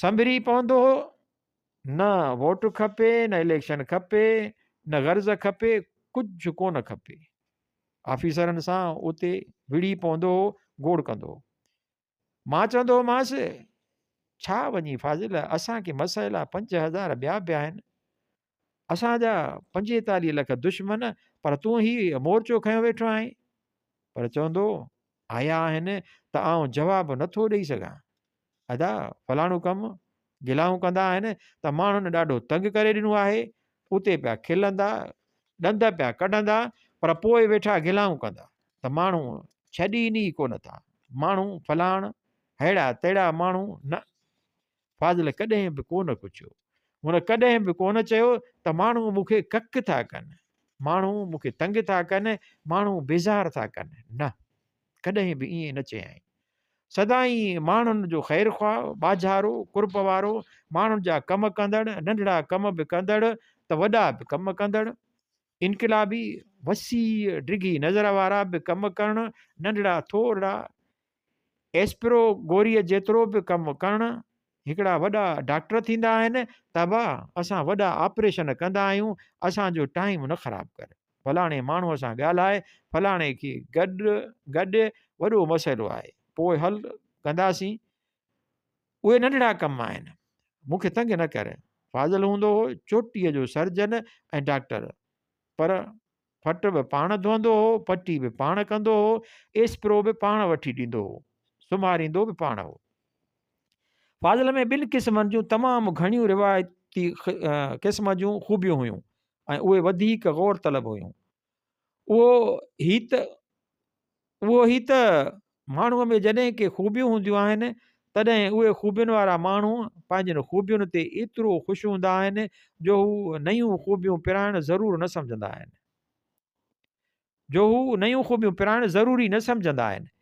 سنڀري پوندو هو، نه ووٽ کپي، نه اليڪشن کپي، نه غرض کپي، ڪجهه ڪونه کپي. آفيسرن سان اتي وڙهي پوندو هو، گوڙ ڪندو هو. مان چوندو هومانس، ڇا وڃي فاضل، اسان کي مسئلا 5000 ٻيا به آهن. اسان جا 45 لک دشمن، پر تون هي مورچو کنيو ويٺو آهين. پر چوندو، آيا آهن ته آئون جواب نه ٿو ڏئي سگهان. ادا فلاڻو ڪم، گلائون ڪندا آهن ته ماڻهن ڏاڍو تنگ ڪري ڏنو آهي، اتي پيا کلندا، ڏند پيا ڪڍندا، پر پوء ويٺا گلائون ڪندا ته ماڻهو ڇڏين ئي ڪونه ٿا، ماڻهو فلاڻ، ههڙا تهڙا ماڻهو نه. فاضل ڪڏهن به ڪونه ڪڇيو. هن ڪڏهن به ڪونه چيو ته ماڻهو مون کي ڪڪ ٿا ڪن، ماڻهو مون کي تنگ ٿا ڪن، ماڻهو بيزار ٿا ڪن. نه، ڪڏهن به ائين نه چيائين. سدائين ماڻهن جو خيرخواهه، ٻاجهارو، قرب وارو، ماڻهن جا ڪم ڪندڙ، ننڍڙا ڪم به ڪندڙ ته وڏا به ڪم ڪندڙ، انقلابي، وسيع ڊگهي نظر وارا به ڪم ڪرڻ، ننڍڙا ٿورڙا ايسپرو گوريء جيترو به ڪم ڪرڻ، هڪڙا وڏا ڊاڪٽر ٿيندا آهن ته ابا اسان وڏا آپريشن ڪندا آهيون، اسان جو ٽائيم نه خراب ڪر. فلاڻي ماڻهوء سان ڳالهاء، فلاڻي کي گڏ گڏ وڏو مسئلو آهي، پوء حل ڪنداسين. اهي ننڍڙا ڪم آهن، مون کي تنگ نه ڪر. فاضل هوندو هو چوٽيء جو سرجن ۽ ڊاڪٽر، پر ڦٽ به پاڻ ڌوئندو هو، پٽي به پاڻ ڪندو هو، ايسپرو به پاڻ وٺي ڏيندو هو، سمهاريندو به پاڻ هو. فاضل ۾ ٻن قسمن جون تمام گهڻيون روايتي قسم جون خوبيون هيون ۽ اهي وڌيڪ غور طلب هيون. اهو هي ته اهو هي ته ماڻهوء ۾ جڏهن ڪي خوبيون هونديون آهن، تڏهن اهي خوبين وارا ماڻهو پنهنجين خوبين تي ايترو خوش هوندا آهن جو هو نيون خوبيون پرائڻ ضرور نه سمجهندا آهن. جو هو نيون خوبيون پرائڻ ضروري نه سمجهندا آهن.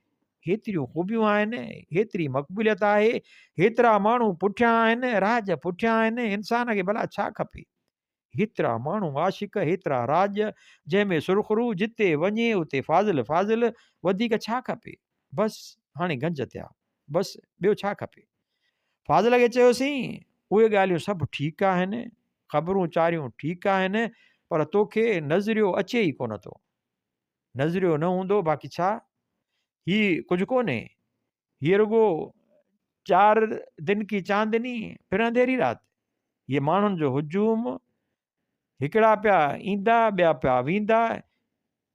هيتريون خوبيون آهن، هيتري مقبوليت آهي، هيترا ماڻهو پٺيان آهن، راڄ پٺيان آهن، انسان کي ڀلا ڇا کپي؟ هيترا ماڻهو عاشق، هيترا راڄ، جنهن ۾ سرخرو، جتي وڃي اتي فاضل فاضل، وڌيڪ ڇا کپي؟ بس هاڻي گنج ٿيا، بس ٻيو ڇا کپي؟ فاضل کي چيوسين، اهي ڳالهيون سڀ ٺيڪ آهن، خبرون چاريون ٺيڪ آهن، پر توکي نظريو اچي ئي ڪونه ٿو. نظريو نه هوندو باقي ڇا؟ هي ڪجهه ڪونهي، هيء رڳو چار دن ڪي چاندني پھر انڌيري رات. هيء ماڻهن جو هجوم، هڪڙا پيا ايندا ٻيا پيا ويندا،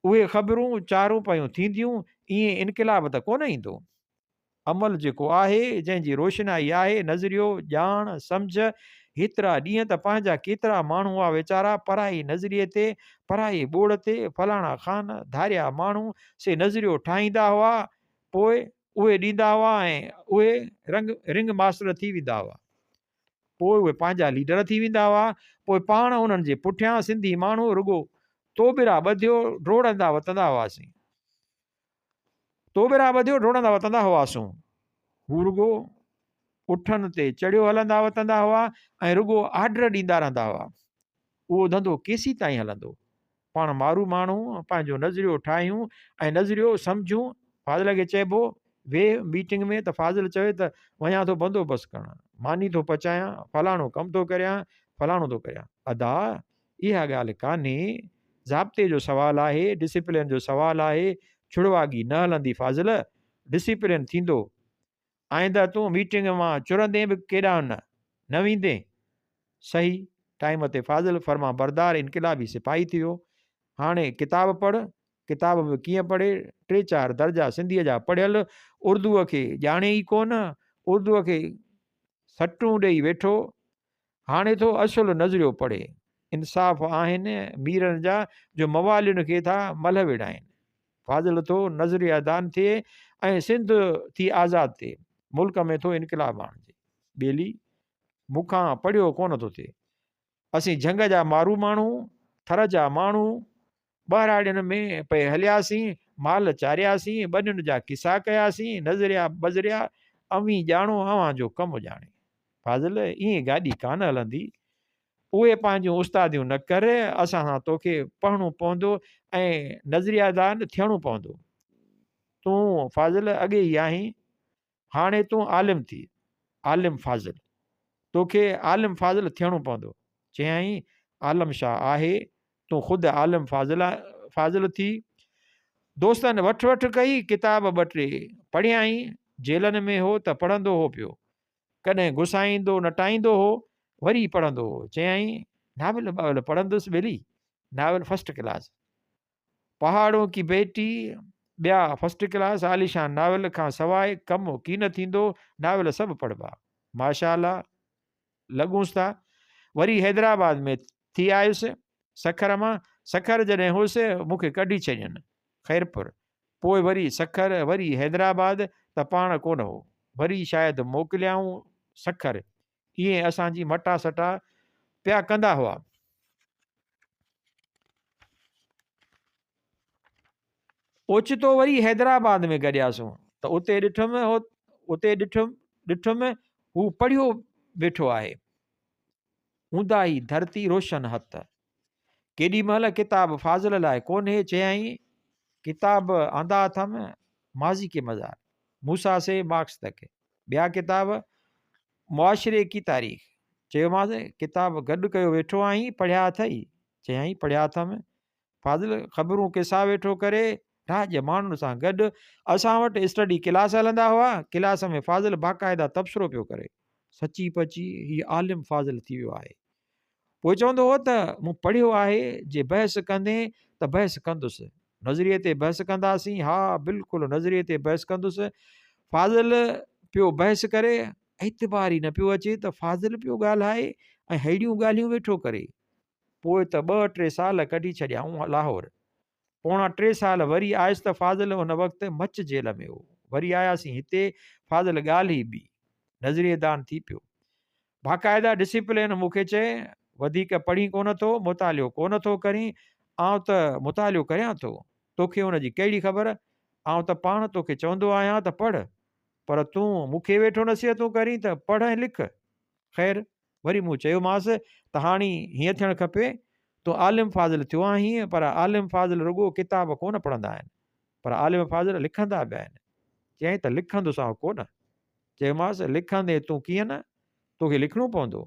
اهي خبرون چارون پيون ٿينديون، ائين انقلاب ته ڪونه ايندو. عمل جيڪو آهي، جنهن جي روشنائي آهي، نظريو، ڄاڻ، سمجهه، هيترا ڏينهن ته پنهنجا ڪيترا ماڻهو هئا ويچارا پرائي نظريي تي، پرائي ٻوڙ تي، فلاڻا خان، ڌاريا ماڻهو، سي نظريو ٺاهيندا هئا، پوء اهي ڏيندا هئا ۽ اهي رنگ رنگ ماسٽر ٿي ويندا هئا. پوء اهي پنهنجا ليڊر ٿي ويندا هئا. پوء پاڻ انهن جي پٺيان سنڌي ماڻهو رڳو توٻرا ٻڌيو ڊوڙندا وتندا هئاسين. توٻرا ٻڌيو ڊوڙندا وتندا هئاسون. هو رڳو اٺن تي چڙهيو هلندا وتندا هئا ۽ رڳو آرڊر ڏيندا رهندا هئا. اهو ڌنڌو ڪيسيتائين هلندو؟ پاڻ مارو ماڻهو پنهنجو نظريو ٺاهيون ۽ نظريو سمجهون. فاضل کي چئبو، ويهه ميٽنگ ۾ ته فاضل چوي ته وڃان ٿو بندوبست ڪرڻ، ماني ٿو پچايان، فلاڻو ڪم ٿو ڪريان، فلاڻو ٿو ڪريان. ادا! اها ڳالهه ڪانهي، ضابطي جو سوال آهي، ڊسيپلين جو سوال آهي، ڇڙواڳي نه هلندي فاضل، ڊسيپلين ٿيندو. آئنده تون ميٽنگ مان چرندين به ڪيڏانهن نه، نه ويندين. صحيح ٽائيم تي فاضل فرمانبردار انقلابي سپاهي ٿي ويو. هاڻي ڪتاب پڙهه، ڪتاب به ڪيئن پڙهي، ٽي چار درجا سنڌيء جا پڙهيل، اردوء کي ڄاڻي ئي ڪونه، اردوء کي سٽون ڏيئي ويٺو. هاڻي ٿو اصل نظريو پڙهي. انصاف آهن ميرن جا جو موالين کي ٿا ملهه وڙهائين. فاضل ٿو نظريه دان ٿئي ۽ سنڌ ٿي آزاد ٿئي. ملڪ ۾ ٿو انقلاب آڻجي. ٻيلي، مون کان پڙهيو ڪونه ٿو ٿئي. اسين جهنگ جا مارو ماڻهو، ٿر جا ماڻهو، ٻهراڙين ۾ پئي هلياسين، مال چارياسين، ٻنين جا قصا ڪياسين، نظريا بظريا اوهين ڄاڻو، اوهان جو ڪم ڄاڻي. فاضل، ائين گاڏي ڪانه هلندي. اهي پنهنجون استاديون نه ڪر، اسان سان توکي پڙهڻو پوندو ۽ نظريه دان ٿيڻو پوندو. تون فاضل اڳي ئي آهين، هاڻي تون عالم ٿي، عالم فاضل. توکي عالم فاضل ٿيڻو پوندو. چيائين، عالم شاهه آهي، تون خود عالم فاضل فاضل ٿي. دوستن وٺ وٺ ڪئي، ڪتاب ٻه ٽي پڙهيائين. جيلن ۾ هو ته پڙهندو هو پيو. ڪڏهن گسائيندو نٽائيندو هو، وري پڙهندو هو. چيائين، ناول ٻاول پڙهندس ٻيلي، ناول فرسٽ ڪلاس. پهاڙون ڪي بيٽي، ٻيا فرسٽ ڪلاس عاليشان ناول کان سواء ڪم ڪين ٿيندو، ناول سڀ پڙهبا. ماشاء الله لڳونس ٿا. وري حيدرآباد ۾ ٿي آيس سکر مان. سکر جڏهن هوس مون کي ڪڍي ڇڏين خيرپور. پوء وري سکر، وري حيدرآباد ته پاڻ ڪونه هو. وري شايد موڪليائون سکر. ائين اسان جي مٽا سٽا پيا ڪندا هئا. اوچتو وري حيدرآباد ۾ گڏياسون ته اتي ڏٺم اتي ڏٺم ڏٺم هو پڙهيو ويٺو آهي. اونداهي ڌرتي روشن هت. ڪيڏي مهل ڪتاب فاضل لاء ڪونهي چيائين ڪتاب آندا اٿم ماضي ڪي مزار. موسيٰ سي مارڪس تڪ. ٻيا ڪتاب، معاشري ڪي تاريخ. چيومانس، ڪتاب گڏ ڪيو ويٺو آهين، پڙهيا اٿئي؟ چيائين، پڙهيا اٿم. فاضل خبرون قصا ويٺو ڪري، راڄ ماڻهن سان گڏ اسان وٽ اسٽڊي ڪلاس هلندا هئا، ڪلاس ۾ فاضل باقاعده تبصرو پيو ڪري. سچي پچي هي عالم فاضل ٿي ويو آهي. پوء چوندو هو ته مون پڙهيو آهي، جي بحث ڪندين ته بحث ڪندس. نظريي تي بحث ڪنداسين، ها بلڪل نظريي تي بحث ڪندس. فاضل پيو بحث ڪري، اعتبار ئي نه پيو اچي ته فاضل پيو ڳالهائي ۽ ههڙيون ڳالهيون ويٺو ڪري. پوء ته ٻه ٽي سال ڪڍي ڇڏيائون لاهور. پوڻا ٽي سال وري آيس ته فاضل ان وقت مچ جيل ۾ هو. وري آياسين هتي، فاضل ڳالهه ئي ٻي. نظريي دان ٿي پيو. باقاعده ڊسيپلين مون کي چئي، وڌيڪ پڙهين ڪونه ٿو، مطالعو ڪونه ٿو ڪرين، آئون ته مطالعو ڪريان ٿو، توکي ان جي ڪهڙي خبر؟ آئون ته پاڻ توکي چوندو آهيان ته پڙهه، پر تون مون کي ويٺو نصيحتون ڪرين ته پڙهه ۽ لک. خير، وري مون چيومانس ته هاڻي هيئن ٿيڻ کپي، تون عالم فاضل ٿيو آهين، پر عالم فاضل رڳو ڪتاب ڪونه پڙهندا آهن، پر عالم فاضل لکندا به آهن. چيائين ته لکندس آئون ڪونه. چيومانس لکندين تون ڪيئن نه؟ توکي لکڻو پوندو.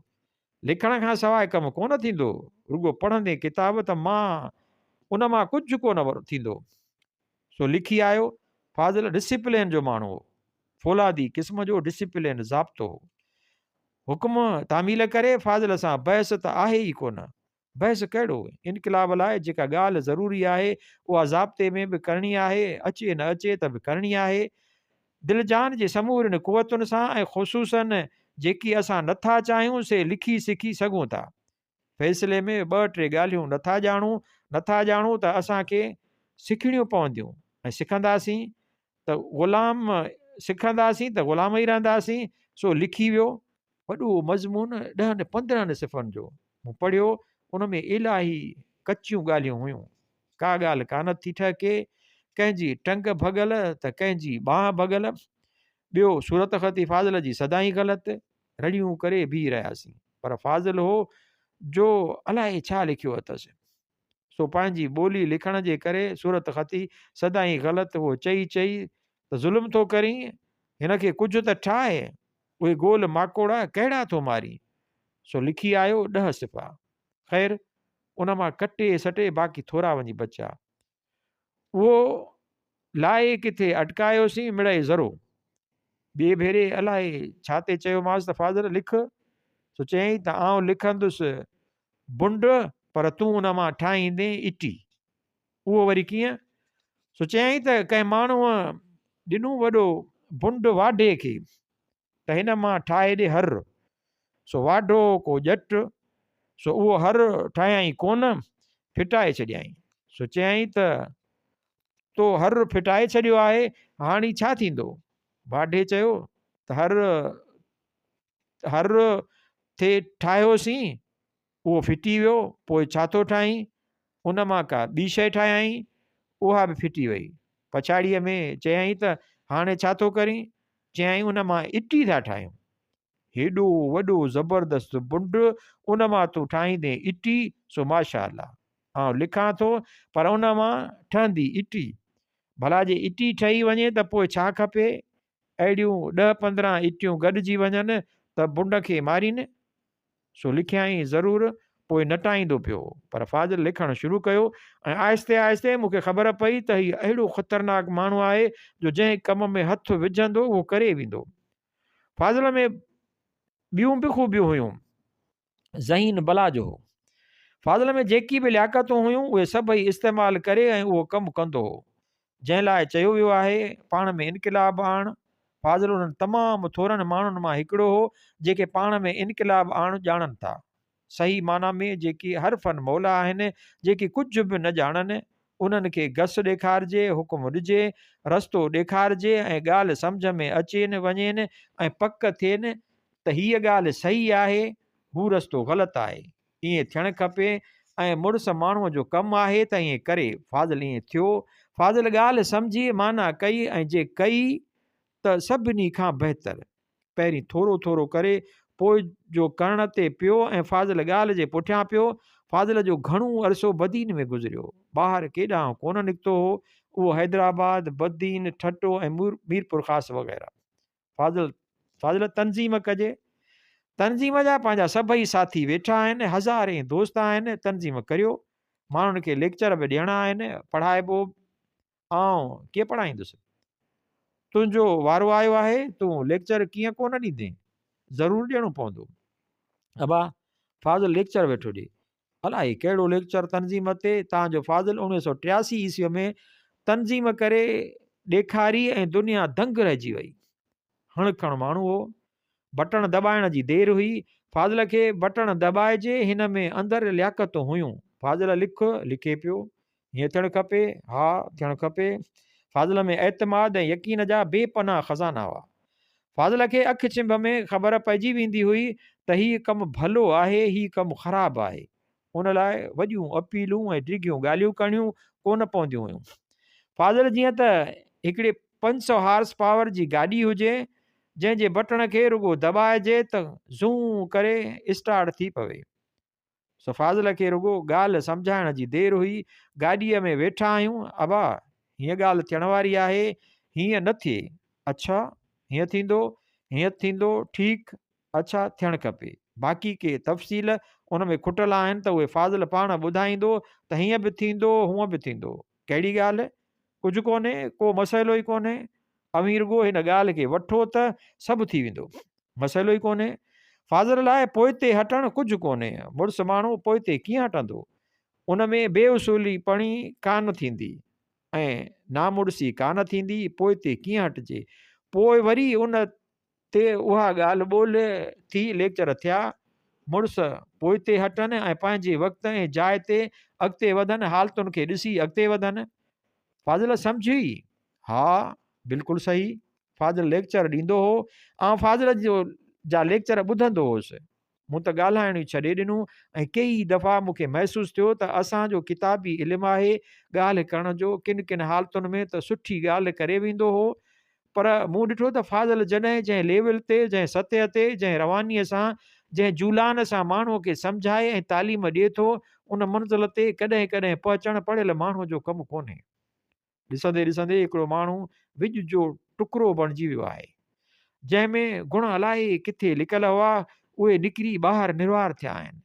لکڻ کان سواء ڪم ڪونه ٿيندو. رڳو پڙهندين ڪتاب ته مان ان مان ڪجهه ڪونه ٿيندو. سو لکي آيو. فاضل ڊسيپلين جو ماڻهو هو. فولادي قسم جو ڊسيپلين ضابطو هو. حڪم تعميل ڪري فاضل سان بحث ته آهي ئي ڪونه. بحث ڪهڙو؟ انقلاب لاء جيڪا ڳالهه ضروري آهي، اها ضابطي ۾ به ڪرڻي آهي، اچي نه اچي ته به ڪرڻي آهي. دل جان جي سمورين قوتن سان ۽ خصوصاً جيڪي اسان نه ٿا چاهيون سي لکي سکي سگهون ٿا. فيصلي ۾ ٻه ٽي ڳالهيون نه ٿا ڄاڻون، نه ٿا ڄاڻون ته اسان کي سکڻيون پونديون ۽ سکنداسين ته غلام سکنداسين ته غلام ئي رهنداسين، سو لکي ويو. وڏو مضمون ڏهن 15 صفحن جو مون پڙهيو، ان ۾ الاهي ڪچيون ڳالهيون هيون، ڪا ڳالهه ڪانه ٿي ٺهڪي، ڪنهن جي ٽنگ ڀڳل ته ڪنهن جي ٻانهن ڀڳل، ٻيو صورتخطي فاضل جي سدائين غلط، رڙيون ڪري بيهي رهياسين، پر فاضل هو جو الائي ڇا لکيو اٿس. سو پنهنجي ٻولي لکڻ جي ڪري صورتخطي سدائين غلط هو چئي چئي ته ظلم ٿو ڪرين، هن کي ڪجهه ته ٺاهه، اهي گول ماڪوڙا ڪهڙا ٿو مارين. سو لکي آيو 10 صفحا. خير ان مان ڪٽي سٽي باقي ٿورا وڃي بچيا. اهو لائي ڪٿي اٽڪايوسين مڙئي ذرو. ٻئي ڀيري الائي ڇا تي چيومانس ته فاضل لک، سو چيائين ته آئون لکندس بنڊ پر تون ان مان ٺاهيندين اٽي. اهو وري ڪيئن؟ سو چيائين ته ڪنهن ماڻهوء ڏنو وڏو بنڊ واڍي کي ته هن مان ٺاهي ڏي هر. سو واڍو ڪو ڄٽ، سو اهو هر ٺاهيائين ڪونه، ڦٽائي ڇڏيائين. سو چيائين ته تو هر ڦٽائي ڇڏيو آهي، هاڻي ڇا ٿيندو؟ واڍي چيو ته هر هر ٿي ٺاهيوسين، اهو ڦٽي ويو، پوء ڇا ٿو ٺاهين؟ ان مان ڪا ٻي شيء ٺاهيائين، اها به ڦٽي وئي. پڇاڙيء ۾ چيائين ته هاڻي ڇا ٿو ڪرين؟ چيائين ان مان اٽي ٿا ٺاهيون. هيڏو وڏو زبردست بنڊ، ان مان تون ٺاهيندين اٽي، سو ماشاء الله. آئون لکان ٿو، پر ان مان ٺهندي اٽي. ڀلا جي اٽي ٺهي وڃي ته پوء ڇا کپي؟ اهڙيون ڏهه 15 اٽيون گڏجي وڃن ته بنڊ کي مارين؟ سو لکيائين ضرور، پوء نٽائيندو پيو هو. پر فاضل لکڻ شروع ڪيو ۽ آهستي آهستي مون کي خبر پئي ته هي اهڙو خطرناڪ ماڻهو آهي جو جنهن ڪم ۾ هٿ وجهندو اهو ڪري ويندو. فاضل ۾ ٻيون به خوبيون هيون. ذهين بلا جو هو. فاضل ۾ جيڪي به لياقتون هيون اهي سڀئي استعمال ڪري ۽ اهو ڪم ڪندو هو. جنهن لاء چيو ويو آهي، پاڻ ۾ انقلاب آڻ. فاضل انهن تمام ٿورن ماڻهن مان هڪڙو هو، جيڪي پاڻ ۾ انقلاب آڻ ڄاڻن ٿا. صحيح معنيٰ ۾ جيڪي حرفن مولا آهن، جيڪي ڪجهه به نه ڄاڻن، انهن کي گس ڏيکارجي، حڪم ڏجي، رستو ڏيکارجي ۽ ڳالهه سمجهه ۾ اچين وڃين ۽ پڪ ٿين ته هيء ڳالهه صحيح آهي، هو رستو غلط آهي. ائين ٿيڻ کپي ۽ مڙس ماڻهوء جو ڪم آهي ته ائين ڪري. فاضل ائين ٿيو. فاضل ڳالهه سمجهي، معنيٰ ڪئي ۽ جي ڪئي ته سڀني کان بهتر. پهرين ٿورو ٿورو ڪري، پوء جو ڪرڻ تي پيو ۽ فاضل ڳالهه جي پٺيان پيو. فاضل جو گهڻو عرصو بدين ۾ گذريو. ٻاهر ڪيڏانهن ڪونه نڪتو هو، اهو حيدرآباد، بدين، ٺٽو ۽ ميرپورخاص وغيره. فاضل فاضل تنظيم ڪجي. تنظيم جا پنهنجا سڀئي ساٿي ويٺا آهن، هزارين دوست آهن، تنظيم ڪريو. ماڻهن کي ليڪچر به ڏيڻا آهن، پڙهائبو آئون ڪيئن پڙهائيندس؟ تنهنجو وارو آيو آهي، تون ليڪچر ڪيئن ڪونه ڏيندين؟ ضرور ڏيڻو پوندو. ابا، فاضل ليڪچر ويٺو ڏي. الائي ڪهڙو ليڪچر تنظيم تي، تان جو فاضل 1983 عيسويء ۾ تنظيم ڪري ڏيکاري ۽ دنيا دنگ رهجي وئي. هڻ کڻ ماڻهو هو. بٽڻ دٻائڻ جي دير هئي. فاضل کي بٽڻ دٻائجي، هن ۾ اندر لياقتون هيون. فاضل لک، لکي پيو. هيئن ٿيڻ کپي، ها ٿيڻ کپي. فاضل ۾ اعتماد ۽ يقين جا بي پناهه خزانا هئا. فاضل کي اک ڇنڀ ۾ خبر پئجي ويندي هئي ته هي ڪم ڀلو آهي، هي ڪم خراب آهي. ان لاء وڏيون اپيلون ۽ ڊگهيون ڳالهيون ڪرڻيون ڪونه پونديون هيون. فاضل جيئن ته هڪڙي 500 هارس پاور جي گاڏي هجي، جنهن جي بٽڻ کي رڳو دٻائجي ته زون ڪري اسٽارٽ ٿي پوي. سو فاضل کي رڳو ڳالهه سمجهائڻ جي دير هئي. گاڏيء ۾ ويٺا آهيون، ابا هيئن ڳالهه ٿيڻ واري آهي، هيئن نه ٿئي. اڇا، هيئن ٿيندو، هيئن ٿيندو، ٺيڪ، اڇا ٿيڻ کپي. باقي ڪي تفصيل ان ۾ کٽل آهن ته اهي فاضل پاڻ ٻڌائيندو ته هيئن به ٿيندو، هونئن به ٿيندو. ڪهڙي ڳالهه؟ ڪجهه ڪونهي، ڪو مسئلو ئي ڪونهي. اوهين رڳو هن ڳالهه کي وٺو ته سڀ ٿي ويندو. مسئلو ئي ڪونهي. فاضل لاء پوئتي هٽڻ ڪجهه ڪونهي. مڙس ماڻهو پوئتي ڪيئن هٽندو؟ ان ۾ بي اصولي پڻي ڪانه ٿيندي ۽ نامڙسي ڪانه ٿيندي، پوئتي ڪيئن هٽجي؟ پوء وري ان تي اها ڳالهه ٻولهه ٿي، ليڪچر ٿيا، مڙس پوئتي هٽن ۽ پنهنجي وقت ۽ جاء تي اڳتي وڌن، حالتن کي ڏسي اڳتي وڌن. فاضل سمجهي، ها بلڪل صحيح. فاضل ليڪچر ڏيندو هو، آئون فاضل جو جا ليڪچر ٻڌندو هوس. مون ته ڳالهائڻ ئي ڇڏي ڏنو ۽ ڪيئي دفعا مون کي محسوس ٿيو ته اسان جو ڪتابي علم آهي ڳالهه ڪرڻ جو، ڪن ڪن حالتن ۾ ته سٺي ڳالهه ڪري ويندو هو پر مون ڏٺو ته فاضل جڏهن جنهن ليول تي، جنهن سطح تي، جنهن روانيء سان، جنهن جولان سان ماڻهوء کي سمجهائي ۽ تعليم ڏئي ٿو، ان منزل تي ڪڏهن ڪڏهن پهچڻ پڙهيل ماڻهوء جو ڪم ڪونهي. ڏسندي ڏسندي هڪڙو ماڻهو وڄ جو ٽڪرو بڻجي ويو آهي، جنهن ۾ گڻ الائي ڪٿي لڪل هئا، اهي نڪري ٻاهر نروار ٿيا آهن.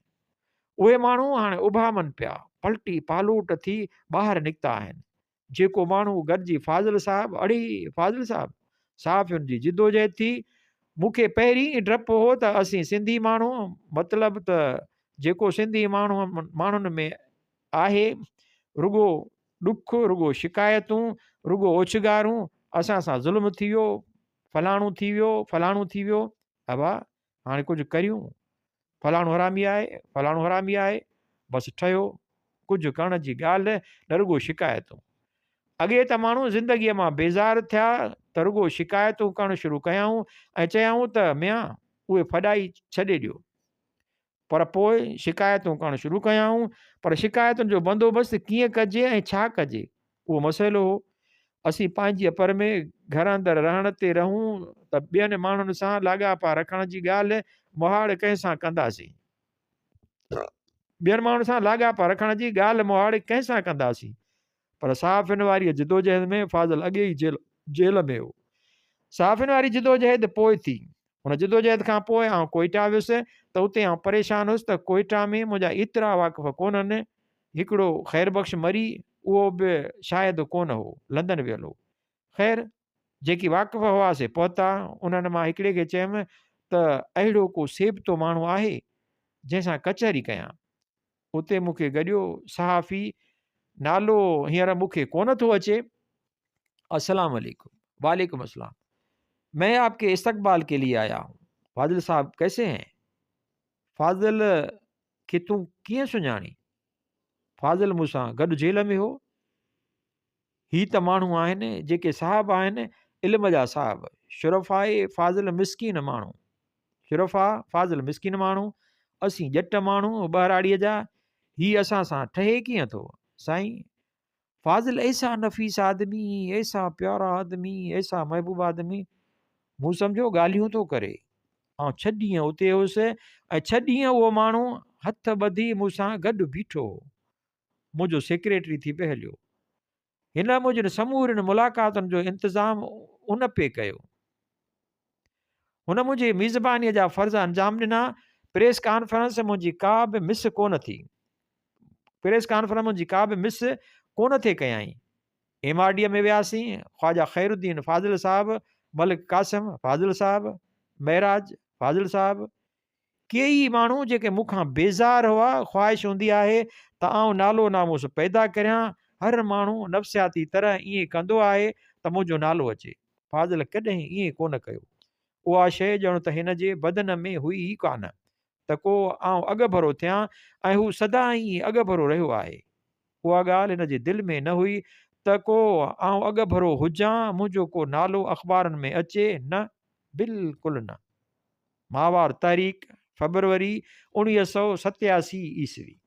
اهي ماڻهو هاڻي اڀامن پيا، پلٽي پالوٽ ٿي ٻاهر نڪتا آهن. جيڪو ماڻهو گڏجي فاضل صاحب، اڙي فاضل صاحب! صحافين جي جدوجهد ٿي. مون کي پهرين ئي ڊپ هو ته اسين سنڌي ماڻهو، مطلب ته جيڪو سنڌي ماڻهو ماڻهن ۾ آهي، رڳو ڏک، رڳو شڪايتون، رڳو اوڇگارون، اسان سان ظلم ٿي ويو، فلاڻو ٿي ويو، فلاڻو ٿي ويو، ابا هاڻي ڪجهه ڪريون، فلاڻو حرامي آهي، فلاڻو حرامي آهي، بس ٺهيو، ڪجهه ڪرڻ جي ڳالهه نه رڳو شڪايتون. اڳي ته ماڻهو زندگيء مان بيزار ٿيا ته رڳو شڪايتون ڪرڻ شروع ڪيائون ۽ چيائون ته ميان اهي ڦڏائي ڇڏي ڏيو. پر پوء شڪايتون ڪرڻ شروع ڪيائون، پر شڪايتن جو بندوبست ڪيئن ڪجي ۽ ڇا ڪجي، اهو مسئلو هو. اسين پنهنجي پر ۾ گهر اندر رهڻ تي رهون ته ٻين ماڻهن سان لاڳاپا رکڻ جي ڳالهه مهاڙ ڪنهن سان ڪنداسين؟ ٻين ماڻهن سان لاڳاپا رکڻ جي ڳالهه مهاڙ ڪنهن سان ڪنداسين؟ پر صحافين واريء جدوجهد ۾ فاضل اڳي ئي جيل جيل ۾ هو. صحافين واري جدوجهد پوء ٿي. ان جدوجهد کان پوء آئون ڪوئيٽا ويس ته اتي آئون پريشان هيس ته ڪوئيٽا ۾ منهنجا ايترا واقف ڪونهن. هڪڙو خير بخش مري اهو به شايد ڪونه هو، لندن ويل هو. خير جيڪي واقف هئا سي پهتا. انهن مان هڪڙي کي چيم ته اهڙو ڪو سيبتو ماڻهو آهي جنهن سان ڪچهري ڪيان. اتي مون کي گڏيو صحافي، نالو هينئر مون کي ڪونه ٿو اچي. السلام عليڪم. وعليڪم السلام. مين آپ ڪي استقبال ڪي ليي آيا هون. فاضل صاحب ڪيسي هين؟ فاضل کي تون ڪيئن سڃاڻين؟ فاضل مون سان گڏ جيل ۾ هو. هي ته ماڻهو آهن جيڪي صاحب آهن علم جا صاحب، شرفاء فاضل مسڪين ماڻهو. شرفاء فاضل مسڪين ماڻهو، اسين ڄٽ ماڻهو ٻهراڙيء جا، هي اسان سان ٺهي ڪيئن ٿو؟ سائين فاضل ايسا نفيس آدمي، ايسا پيارا آدمي، ايسا محبوب آدمي. مون سمجهيو ڳالهيون ٿو ڪري. آئون ڇهه ڏينهن اتي هيس ۽ ڇهه ڏينهن اهو ماڻهو هٿ ٻڌي مون سان گڏ بيٺو هو. منهنجو سيڪريٽري ٿي پئي هليو. هن منهنجين سمورين ملاقاتن جو انتظام ان پئي ڪيو. هن منهنجي ميزبانيء جا فرض انجام ڏنا. پريس ڪانفرنس منهنجي ڪا به مس ڪونه ٿي. پريس ڪانفرنس منهنجي ڪا به مس ڪونه ٿي ڪيائين. ايم آر ڊيء ۾ وياسين. خواجه خير الدين فاضل صاحب، ملڪ قاسم فاضل صاحب، معراج فاضل صاحب، ڪيئي ماڻهو جيڪي مون کان بيزار هئا، خواهش هوندي آهي ته آئون نالو ناموس پيدا ڪريان، هر ماڻهو نفسياتي طرح ائين ڪندو آهي ته منهنجو نالو اچي. فاضل ڪڏهن ائين ڪونه ڪيو. اها شيء ڄڻ ته هن جي بدن ۾ هئي ئي ڪانه ته ڪو آئون اڳڀرو ٿيان ۽ هو سدائين اڳڀرو رهيو آهي. اها ڳالهه هن جي دل ۾ نه هئي ته ڪو آئون اڳڀرو هجان، منهنجو ڪو نالو اخبارن ۾ اچي، نه، بلڪل نه. ماهوار تحريڪ، فبروري 1987 عيسوي.